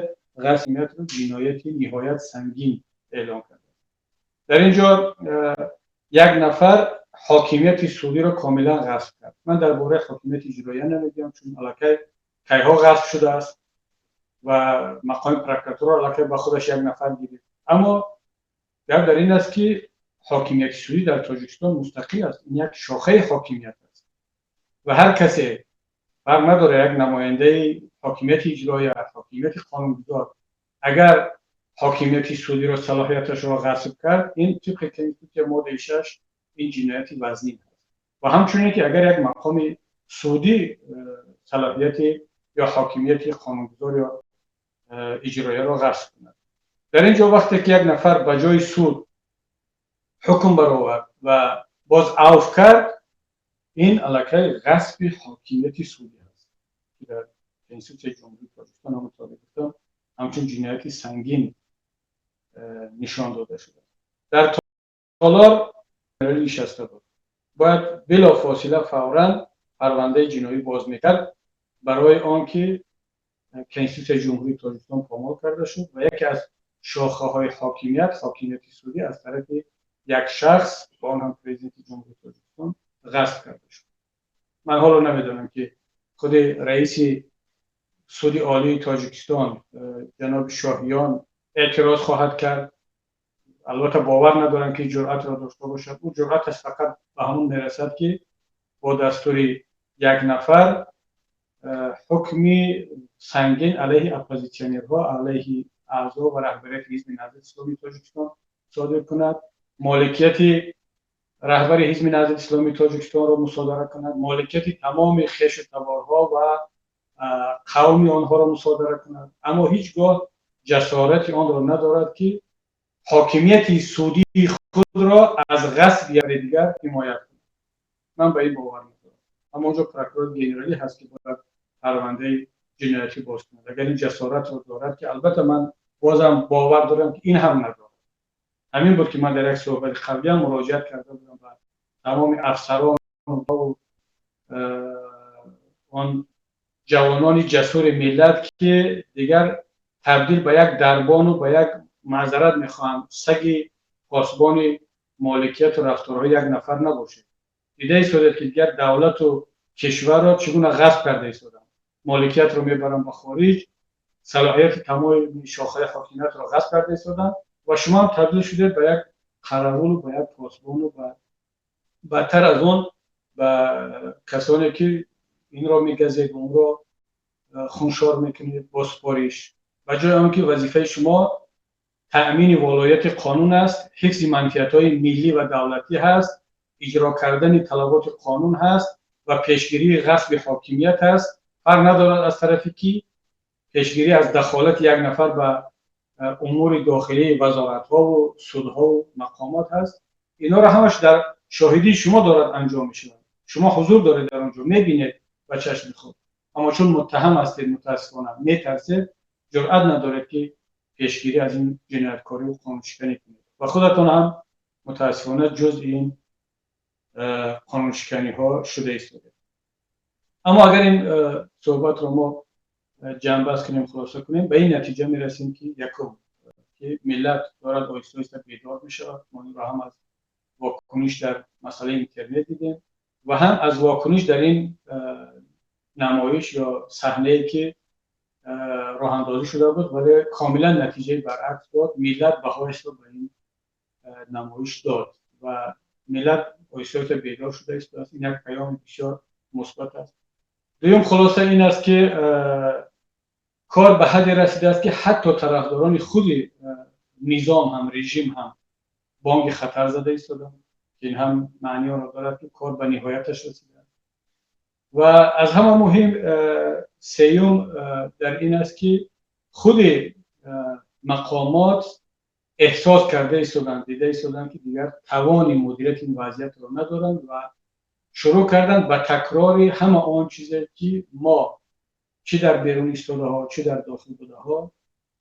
ғасби ҳокимиятро ҷинояти ниҳоят сангин эълон кардааст. Дар ин ҷо як нафар ҳокимияти судиро комилан ғасб кард. Ман дар бораи ҳокимияти иҷроия намегӯям, чун аллакай кайҳо ғасб шудааст ва мақоми прокуратура аллакай ба худаш як нафар гирифт. Аммо гап дар ин аст, ки ҳокимияти судӣ дар Тоҷикистон мустақил аст, ин як шохаи ҳокимият аст ва ҳар касе, фарқ надорад, як намояндаи ҳокимияти иҷроия, ҳокимияти қонунгузор, агар ҳокимияти судиро, салоҳияташро ғасб кард, ин тибқи Конститутсия, моддаи 6, ин ҷинояти вазнин аст. Ва ҳамчунин ки агар як мақоми судӣ салоҳияти ё ҳокимияти қонунгузор ё иҷроияро ғасб кунад. Дар ин ҷо вақте ки як нафар ба ҷои суд ҳукм баровард ва боз авф кард, ин аллакай ғасби ҳокимияти судӣ аст, ки дар Конститутсияи Ҷумҳурии Тоҷикистон, ҳамонтавре гуфтам, ҳамчун ҷинояти сангин нишон дода шудааст. Дар толор нишаста буд, бояд билофосила, фавран парвандаи ҷиноӣ боз мекард, барои он ки Конститутсияи Ҷумҳурии Тоҷикистон помол карда шуд ва яке аз шохаҳои ҳокимият, ҳокимияти судӣ, аз тарафи як шахс, ба он ҳам Президенти Ҷумҳурии Тоҷикистон, ғасб карда шуд. Ман ҳоло намедонам, ки худи раиси Суди Олии Тоҷикистон ҷаноби Шоҳиён эътироз хоҳад кард. Албатта, бовар надорам, ки ҷуръатро дошта бошад. Ӯ ҷуръаташ фақат ба ҳамон мерасад, ки бо дастури як нафар ҳукми сангин алайҳи оппозитсионерҳо, алайҳи аъзо ва раҳбарияти Ҳизби Наҳзати Исломии Тоҷикистон содир кунад, моликияти раҳбари Ҳизби Наҳзати Исломии Тоҷикистонро мусодара кунад, моликияти тамоми хешу таборҳо ва қавми онҳоро мусодара кунад, аммо ҳеҷ гоҳ ҷасорати онро надорад, ки ҳокимияти судии худро аз ғасби яке дигар ҳимоят кунад. Ман ба ин бовар надорам. Аммо онҷо прокурори генералӣ ҳаст, ки бояд парвандаи ҷиноятӣ боз кунад, агар ин ҷасоратро дорад, ки албатта ман бозам бовар дорам, ки ин ҳам надорад. Ҳамин буд, ки ман дар як суҳбати қаблиам муроҷиат карда будам ба тамоми афсарон, он ҷавонони ҷасури миллат, ки дигар табдил ба як дарбону ба як, маъзарат мехоҳам, саги посбони моликияту рафторҳои як нафар набошед. Дида истодед, ки дигар давлату кишварро чӣ гуна ғасб карда истоданд: моликиятро мебаранд ба хориҷ, салоҳияти тамоми шохаи ҳокимиятро ғасб карда истоданд ва шумо ҳам табдил шудед ба як қаравулу ба як посбону ба бадтар аз он, ба касоне ки инро мегазед, онро хуншор мекунед бо супориш, ба ҷои он ки вазифаи шумо таъмини волояти қонун аст, ҳифзи манфиатҳои миллӣ ва давлатӣ ҳаст, иҷро кардани талаботи қонун ҳаст ва пешгирии ғасби ҳокимият аст, фарқ надорад аз тарафи кӣ, пешгирӣ аз дахолати як нафар ба умури дохилии вазоратҳову судҳову мақомот ҳаст. Инҳоро ҳамаш дар шоҳидии шумо дорад анҷом мешавад. Шумо ҳузур доред дар он ҷо, мебинед ба чашми худ, аммо чун муттаҳам ҳастед, мутаассифона, метарсед, ҷуръат надоред, ки пешгирӣ аз ин ҷинояткориву қонуншиканӣ кунед ва худатон ҳам мутаассифона ҷузъи ин қонуншиканиҳо шуда истодед. Аммо агар ин суҳбатро мо ҷамъбаст кунем, хулоса кунем, ба ин натиҷа мерасем, ки якум, ки миллат дорад оҳиста оҳиста бедор мешавад. Мо инро ҳам аз вокуниш дар масъалаи интернет дидем ва ҳам аз вокуниш дар ин намоиш ё саҳнае, ки роҳандозӣ шуда буд, вале комилан натиҷаи баръакс дод. Миллат баҳояшро ба ин намоиш дод ва миллат оҳиста оҳиста бедор шуда истодааст. Ин як паёми бисёр мусбат аст. Дуюм хулоса ин аст, ки кор ба ҳадде расидааст, ки ҳатто тарафдорони худи низом ҳам, режим ҳам бонги хатар зада истоданд, ки ин ҳам маъни онро дорад, ки кор ба ниҳояташ расидааст. Ва аз ҳама муҳим, сеюм, дар ин аст, ки худи мақомот эҳсос карда истоданд, дида истоданд, ки дигар тавони мудирияти ин вазъиятро надоранд ва шурӯъ карданд ба такрори ҳама он чизе, ки мо, чӣ дар берун истодаҳо, чӣ дар дохил будаҳо,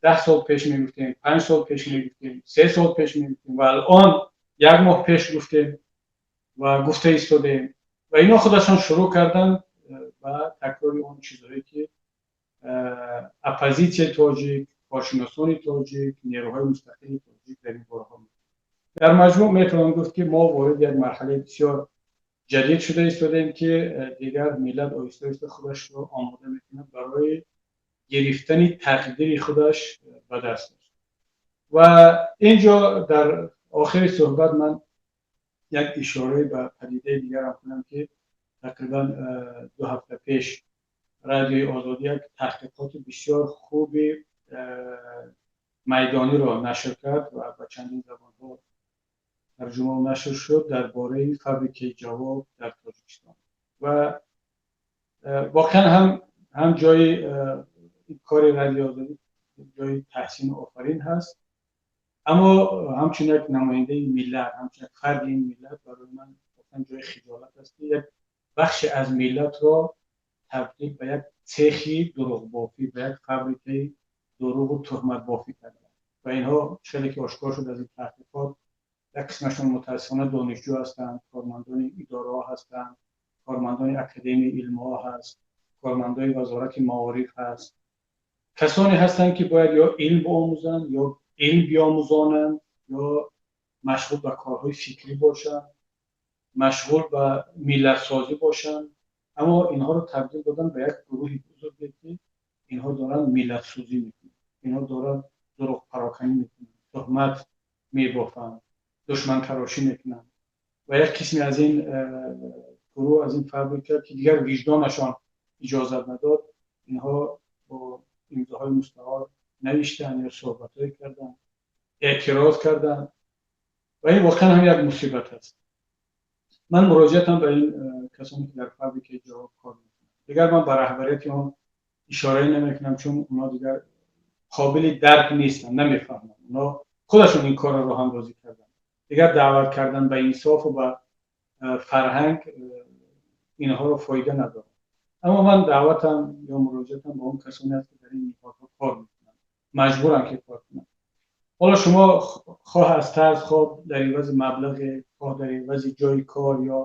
10 сол пеш мегуфтем, 5 сол пеш мегуфтем, 3 сол пеш мегуфтем ва алон як моҳ пеш гуфтем ва гуфта истодаем. Ва ино худашон шурӯъ карданд ба такрори он чизҳое, ки оппозитсияи тоҷик, коршиносони тоҷик, нерӯҳои мустақили тоҷик дар ин бораҳо. Дар маҷмӯъ метавон гуфт, ки мо вориди як марҳалаи бисёр ҷадид шуда истодаем, ки дигар миллат оҳиста оҳиста худашро омода мекунад барои гирифтани тақдири худаш ба дасташ. Ва ин ҷо дар охири суҳбат ман як ишорае ба падидаи дигарам кунам, ки тақрибан 2 ҳафта пеш Радиои Озодӣ як таҳқиқоти бисёр хуби майдониро нашр кард ва ба чандин забонҳо тарҷумаву нашр шуд дар бораи фабрикаи ҷавоб дар Тоҷикистон. Ва воқеан ҳам ҷои кори Радиои Озодӣ ҷои таҳсину офарин ҳаст, аммо ҳамчун як намояндаи миллат, ҳамчун як фарди ин миллат барои ман воқеан ҷои хиҷолат аст, ки як бахше аз миллатро табдил ба як цехи дурӯғбофӣ, ба як фабрикаи дурӯғу туҳматбофӣ карданд. Ва инҳо, хеле ки ошкор шуд аз ин таҳқиқот, як қисмашон мутаассифона донишҷӯ ҳастанд, кормандони идораҳо ҳастанд, кормандони Академияи илмҳо ҳаст, кормандони Вазорати маориф ҳаст, касоне ҳастанд, ки бояд ё илм биомӯзанд, ё илм биомӯзонанд, ё машғул ба корҳои фикрӣ бошанд, машғул ба миллатсозӣ бошанд. Аммо инҳоро табдил доданд ба як гурӯҳи бузурге, ки инҳо доранд миллатсӯзӣ мекунанд, инҳо доранд дурӯғпароканӣ мекунанд, туҳмат мебофанд, душмантарошӣ мекунанд. Ва як қисме аз ин гурӯҳ, аз ин фабрика, ки дигар виҷдонашон иҷозат надод, инҳо бо имзоҳои мустаор навиштанд ё суҳбатҳое карданд, эътироз карданд ва ин воқеан ҳам як мусибат аст. Ман муроҷиатам ба ин касоне, ки дар фабрикаи ҷавоб кор мекунанд. Дигар ман ба раҳбарияти он ишорае намекунам, чун онҳо дигар қобили дарк нестанд, намефаҳманд. Онҳо худашон ин корро роҳандозӣ карданд. Дигар даъват кардан ба инсофу ба фарҳанг инҳоро фоида надорад. Аммо ман даъватам ё муроҷиатам ба он касоне аст, ки дар ин ниҳодҳо кор мекунанд, маҷбуранд, ки кор кунанд. Ҳоло шумо хоҳ аз тарс, хоҳ дар ивази маблағе, хоҳ дар ивази ҷои кор ё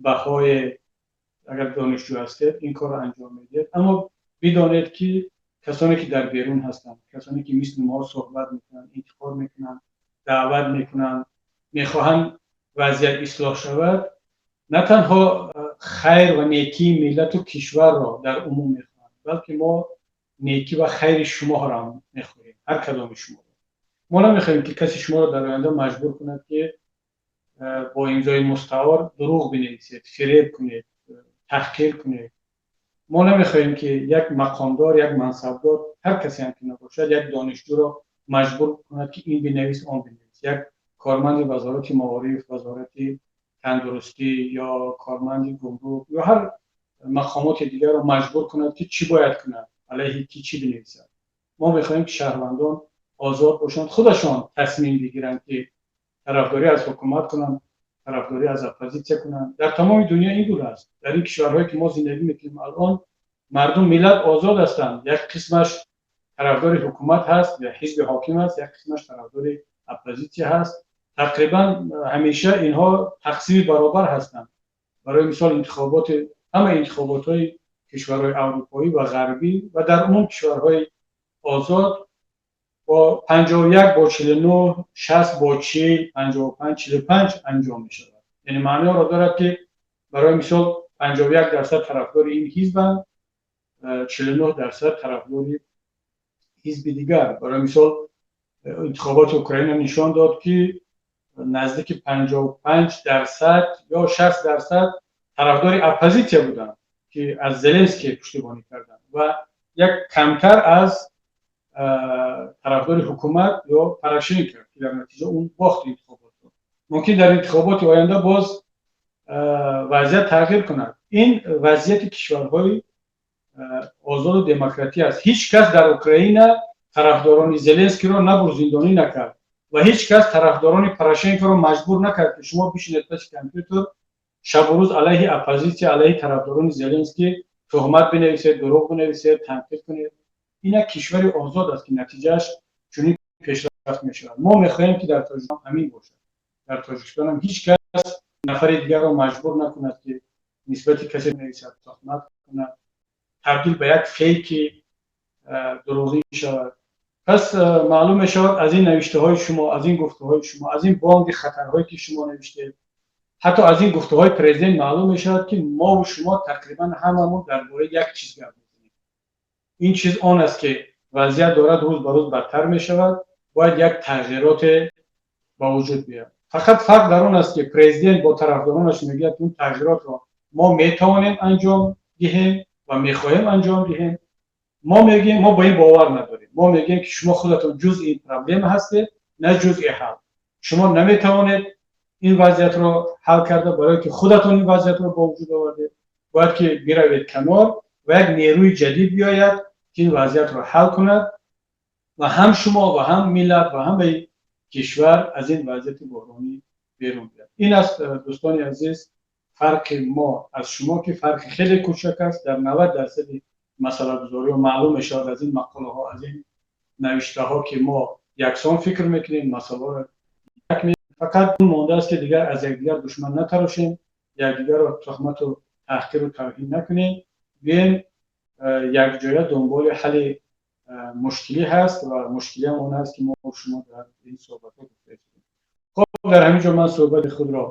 баҳое, агар донишҷӯ ҳастед, ин корро анҷом медиҳед. Аммо бидонед, ки касоне, ки дар берун ҳастанд, касоне, ки мисли мо суҳбат мекунанд, интиқод мекунанд, даъват мекунанд, мехоҳанд вазъият ислоҳ шавад, на танҳо хайр ва некии миллату кишварро дар умум мехоҳанд, балки мо некӣ ва хайри шуморо ҳам мехоҳем, ҳар кадоми шумо. Мо намехоҳем, ки касе шуморо дар оянда маҷбур кунад, ки бо имзои мустаор дурӯғ бинависед, фиреб кунед, таҳқир кунед. Мо намехоҳем, ки як мақомдор, як мансабдор, ҳар касе ҳам ки набошад, як донишҷӯро маҷбур кунад, ки ин бинавис, он бинавис, як корманди Вазорати маориф, Вазорати тандурустӣ ё корманди гумрук ё ҳар мақомоти дигарро маҷбур кунад, ки чӣ бояд кунад, алайҳи ки чӣ бинависад. Мо мехоҳем, ки шаҳрвандон озод бошанд, худашон тасмим бигиранд, ки тарафдорӣ аз ҳукумат кунанд, тарафдорӣ аз оппозитсия кунанд. Дар тамоми дунё ин гуна аст. Дар ин кишварҳое, ки мо зиндагӣ мекунем алон, мардум, миллат озод ҳастанд. Як қисмаш тарафдори ҳукумат ҳаст ё ҳизби ҳоким аст, як қисмаш тарафдори оппозитсия ҳаст. Тақрибан ҳамеша инҳо тақсими баробар ҳастанд. Барои мисол, интихоботи, ҳама интихоботҳои кишварҳои аврупоӣ ва ғарбӣ ва дар умум кишварҳои озод бо 51 бо 49, 60 бо 40, 55-45 анҷом мешавад. Яъне маъноро дорад, ки барои мисол 51% тарафдори ин ҳизбанд, 49% тарафдори ҳизби дигар. Барои мисол, интихоботи Украина нишон дод, ки наздики 55% ё 60% тарафдори оппозитсия буданд, ки аз Зеленский пуштибонӣ карданд, ва як камтар аз тарафдори ҳукумат ё Порошенко, ки дар натиҷа он бохт интихоботро. Мумкин дар интихоботи оянда боз вазъият тағйир кунад. Ин вазъияти кишварҳои озоду демократӣ аст. Ҳеҷ кас дар Украина тарафдорони Зеленскийро набурд, зиндонӣ накард ва ҳеҷ кас тарафдорони Порошенкоро маҷбур накард, ки шумо бишинед паси компютер, шабу рӯз алайҳи оппозитсия, алайҳи тарафдорони Зеленский туҳмат бинависед, дурӯғ бинависед, танқид кунед. Ин як кишвари озод аст, ки натиҷааш чунин пешрафт мешавад. Мо мехоҳем, ки дар Тоҷикистон ҳамин бошад. Дар Тоҷикистон ҳам ҳеҷ кас нафари дигарро маҷбур накунад, ки нисбати касе нависад, туҳмат кунад, табдил ба як фейки дурӯғӣ шавад. Пас маълум мешавад аз ин навиштаҳои шумо, аз ин гуфтаҳои шумо, аз ин бонги хатарҳое, ки шумо навиштед, ҳатто аз ин гуфтаҳои президент маълум мешавад, ки мову шумо тақрибан ҳамамон дар бораи як чиз гап мезанем. Ин чиз он аст, ки вазъият дорад рӯз ба рӯз бадтар мешавад, бояд як тағйироте ба вуҷуд биёяд. Фақат фарқ дар он аст, ки президент бо тарафдоронаш мегӯяд, ки он тағйиротро мо метавонем анҷом диҳем ва мехоҳем анҷом диҳем. Мо мегӯем, мо ба ин бовар надорем. Мо мегӯем, ки шумо худатон ҷузъи ин проблема ҳастед, на ҷузъи ҳал. Шумо наметавонед ин вазъиятро ҳал карда, барое ки худатон ин вазъиятро ба вуҷуд овардед. Бояд ки биравед канор ва як нерӯи ҷадид биёяд, ки ин вазъиятро ҳал кунад ва ҳам шумо ва ҳам миллат ва ҳамаи кишвар аз ин вазъияти буҳронӣ берун биёяд. Ин аст, дӯстони азиз, фарқи мо аз шумо, ки фарқи хеле кӯчак аст. Дар 90% масъалагузориҳо маълум мешавад аз ин мақолаҳо, аз ин навиштаҳо, ки мо яксон фикр мекунем, масъалаҳоро як, фақат мондааст, ки дигар аз якдигар душман натарошем, якдигарро туҳмату таҳқиру тавҳин накунем. Биёем якҷоя дунболи ҳалли мушкилӣ ҳаст ва мушкилиам он аст, ки мо шумо дар ин суҳбатҳо гуфта. Хоб, дар ҳамин ҷо ман суҳбати худро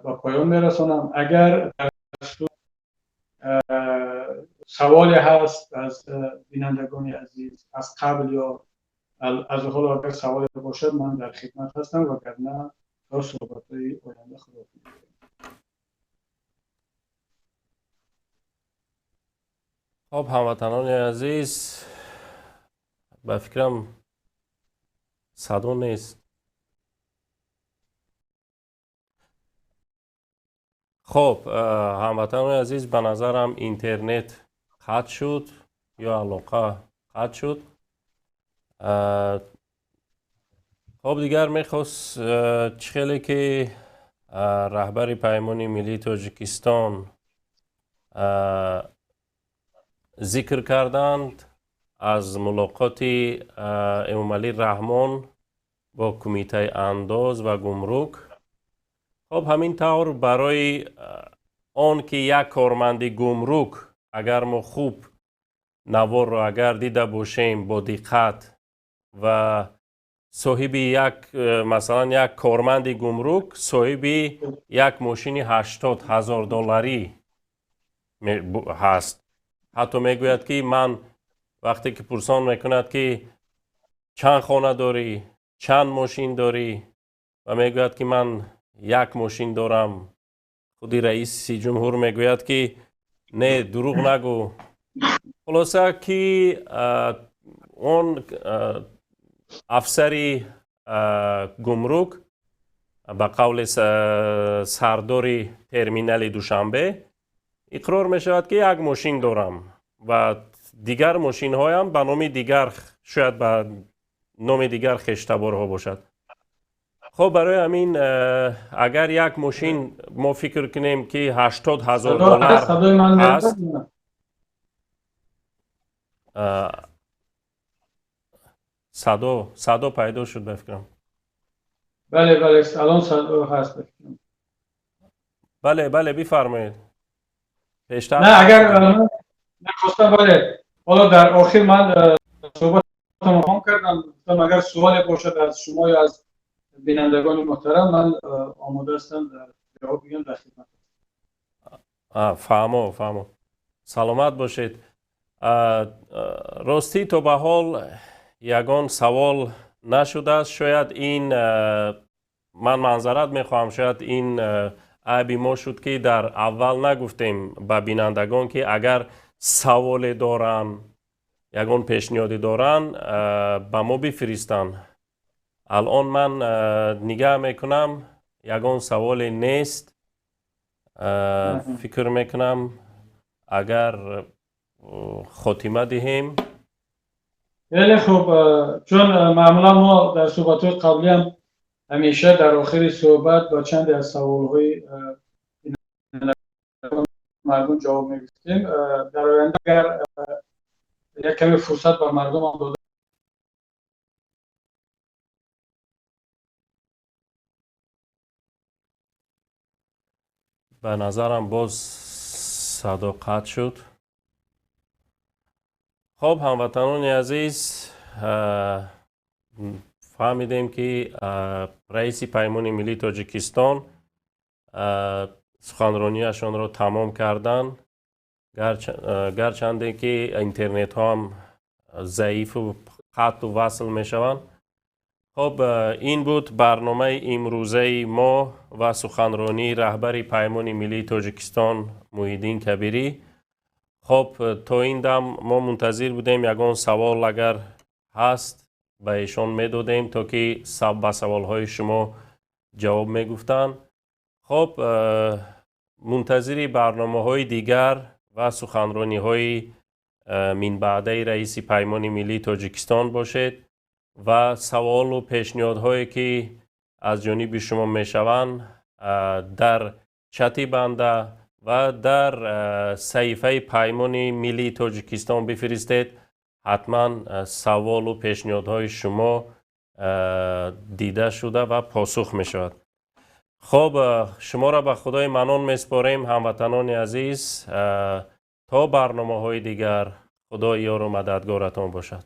ба поён мерасонам. Агар дар саволе ҳаст аз бинандагони азиз, аз қабл ё аз ҳоло агар саволе бошад, ман дар хидмат ҳастам, вагарна то суҳбатҳои оянда худо. Хоб, ҳамватанони азиз, ба фикрам, садо нест. Хоб, ҳамватанони азиз, ба назарам, интернет қатъ шуд ё алоқа қатъ шуд. Хоб, дигар мехост, чӣ хеле ки раҳбари Паймони Миллии Тоҷикистон зикр карданд аз мулоқоти Эмомалӣ Раҳмон бо Кумитаи андоз ва гумрук. Хоб, ҳамин тавр, барои он ки як корманди гумрук, агар мо хуб наворро агар дида бошем бо диққат, ва соҳиби як, масалан, як корманди гумрук соҳиби як мошини 80 000 долларӣ ҳаст. Ҳатто мегӯяд, ки ман, вақте ки пурсон мекунад, ки чанд хона дорӣ, чанд мошин дорӣ, ва мегӯяд, ки ман як мошин дорам. Худи раиси ҷумҳур мегӯяд, ки не, дурӯғ нагӯ. Хулоса, ки он афсари гумрук, ба қавли сардори терминали Душанбе, иқрор мешавад, ки як мошин дорам ва дигар мошинҳоям ба номи дигар, шояд ба номи дигар хештаборҳо бошад. Хоб, барои ҳамин, агар як мошин, мо фикр кунем, ки 80 000 доллар аст. Садо пайдо шуд, ба фикрам. Бале, алон садо ҳаст. Бале, бифармоед. Пештар Не, агар нахостам, бале, ҳоло дар охир ман суҳбатам кардам, гуфтам, агар суоле бошад аз шумо ё аз бинандагони муҳтарам, ман омода ҳастам дар ҷавоб бигӯям, дар хидмат. Фаҳмо, саломат бошед. Ростӣ, то ба ҳол ягон савол нашудааст. Шояд ин, ман маъзарат мехоҳам, шояд ин айби мо шуд, ки дар аввал нагуфтем ба бинандагон, ки агар саволе доранд, ягон пешниҳоде доранд, ба мо бифиристанд. Алон ман нигаҳ мекунам, ягон саволе нест. Фикр мекунам, агар хотима диҳем. Хеле хуб, чун маъмулан мо дар суҳбатҳои қаблиам ҳамеша дар охири суҳбат ба чанде аз саволҳои мардум ҷавоб мегуфтем. Дар оянда агар як каме фурсат ба мардумам дода Ба назарам, боз садо қатъ шуд. Хоб, ҳамватанони азиз, фаҳмидем, ки раиси Паймони Миллии Тоҷикистон суханронияшонро тамом карданд, гарчанде ки интернетҳоам заифу қатъу васл мешаванд. Хоб, ин буд барномаи имрӯзаи мо ва суханронии раҳбари Паймони Миллии Тоҷикистон Муҳиддин Кабирӣ. Хоб, то ин дам мо мунтазир будем, ягон савол агар ҳаст, ба эшон медодем, то ки ба саволҳои шумо ҷавоб мегуфтанд. Хоб, мунтазири барномаҳои дигар ва суханрониҳои минбаъдаи раиси Паймони миллии Тоҷикистон бошед ва саволу пешниҳодҳое, ки аз ҷониби шумо мешаванд, дар чати банда ва дар саҳифаи Паймони миллии Тоҷикистон бифиристед. Ҳатман саволу пешниҳодҳои шумо дида шуда ва посух мешавад. Хоб, шуморо ба Худои Манон месупорем, ҳамватанони азиз. То барномаҳои дигар, Худо ёру мададгоратон бошад.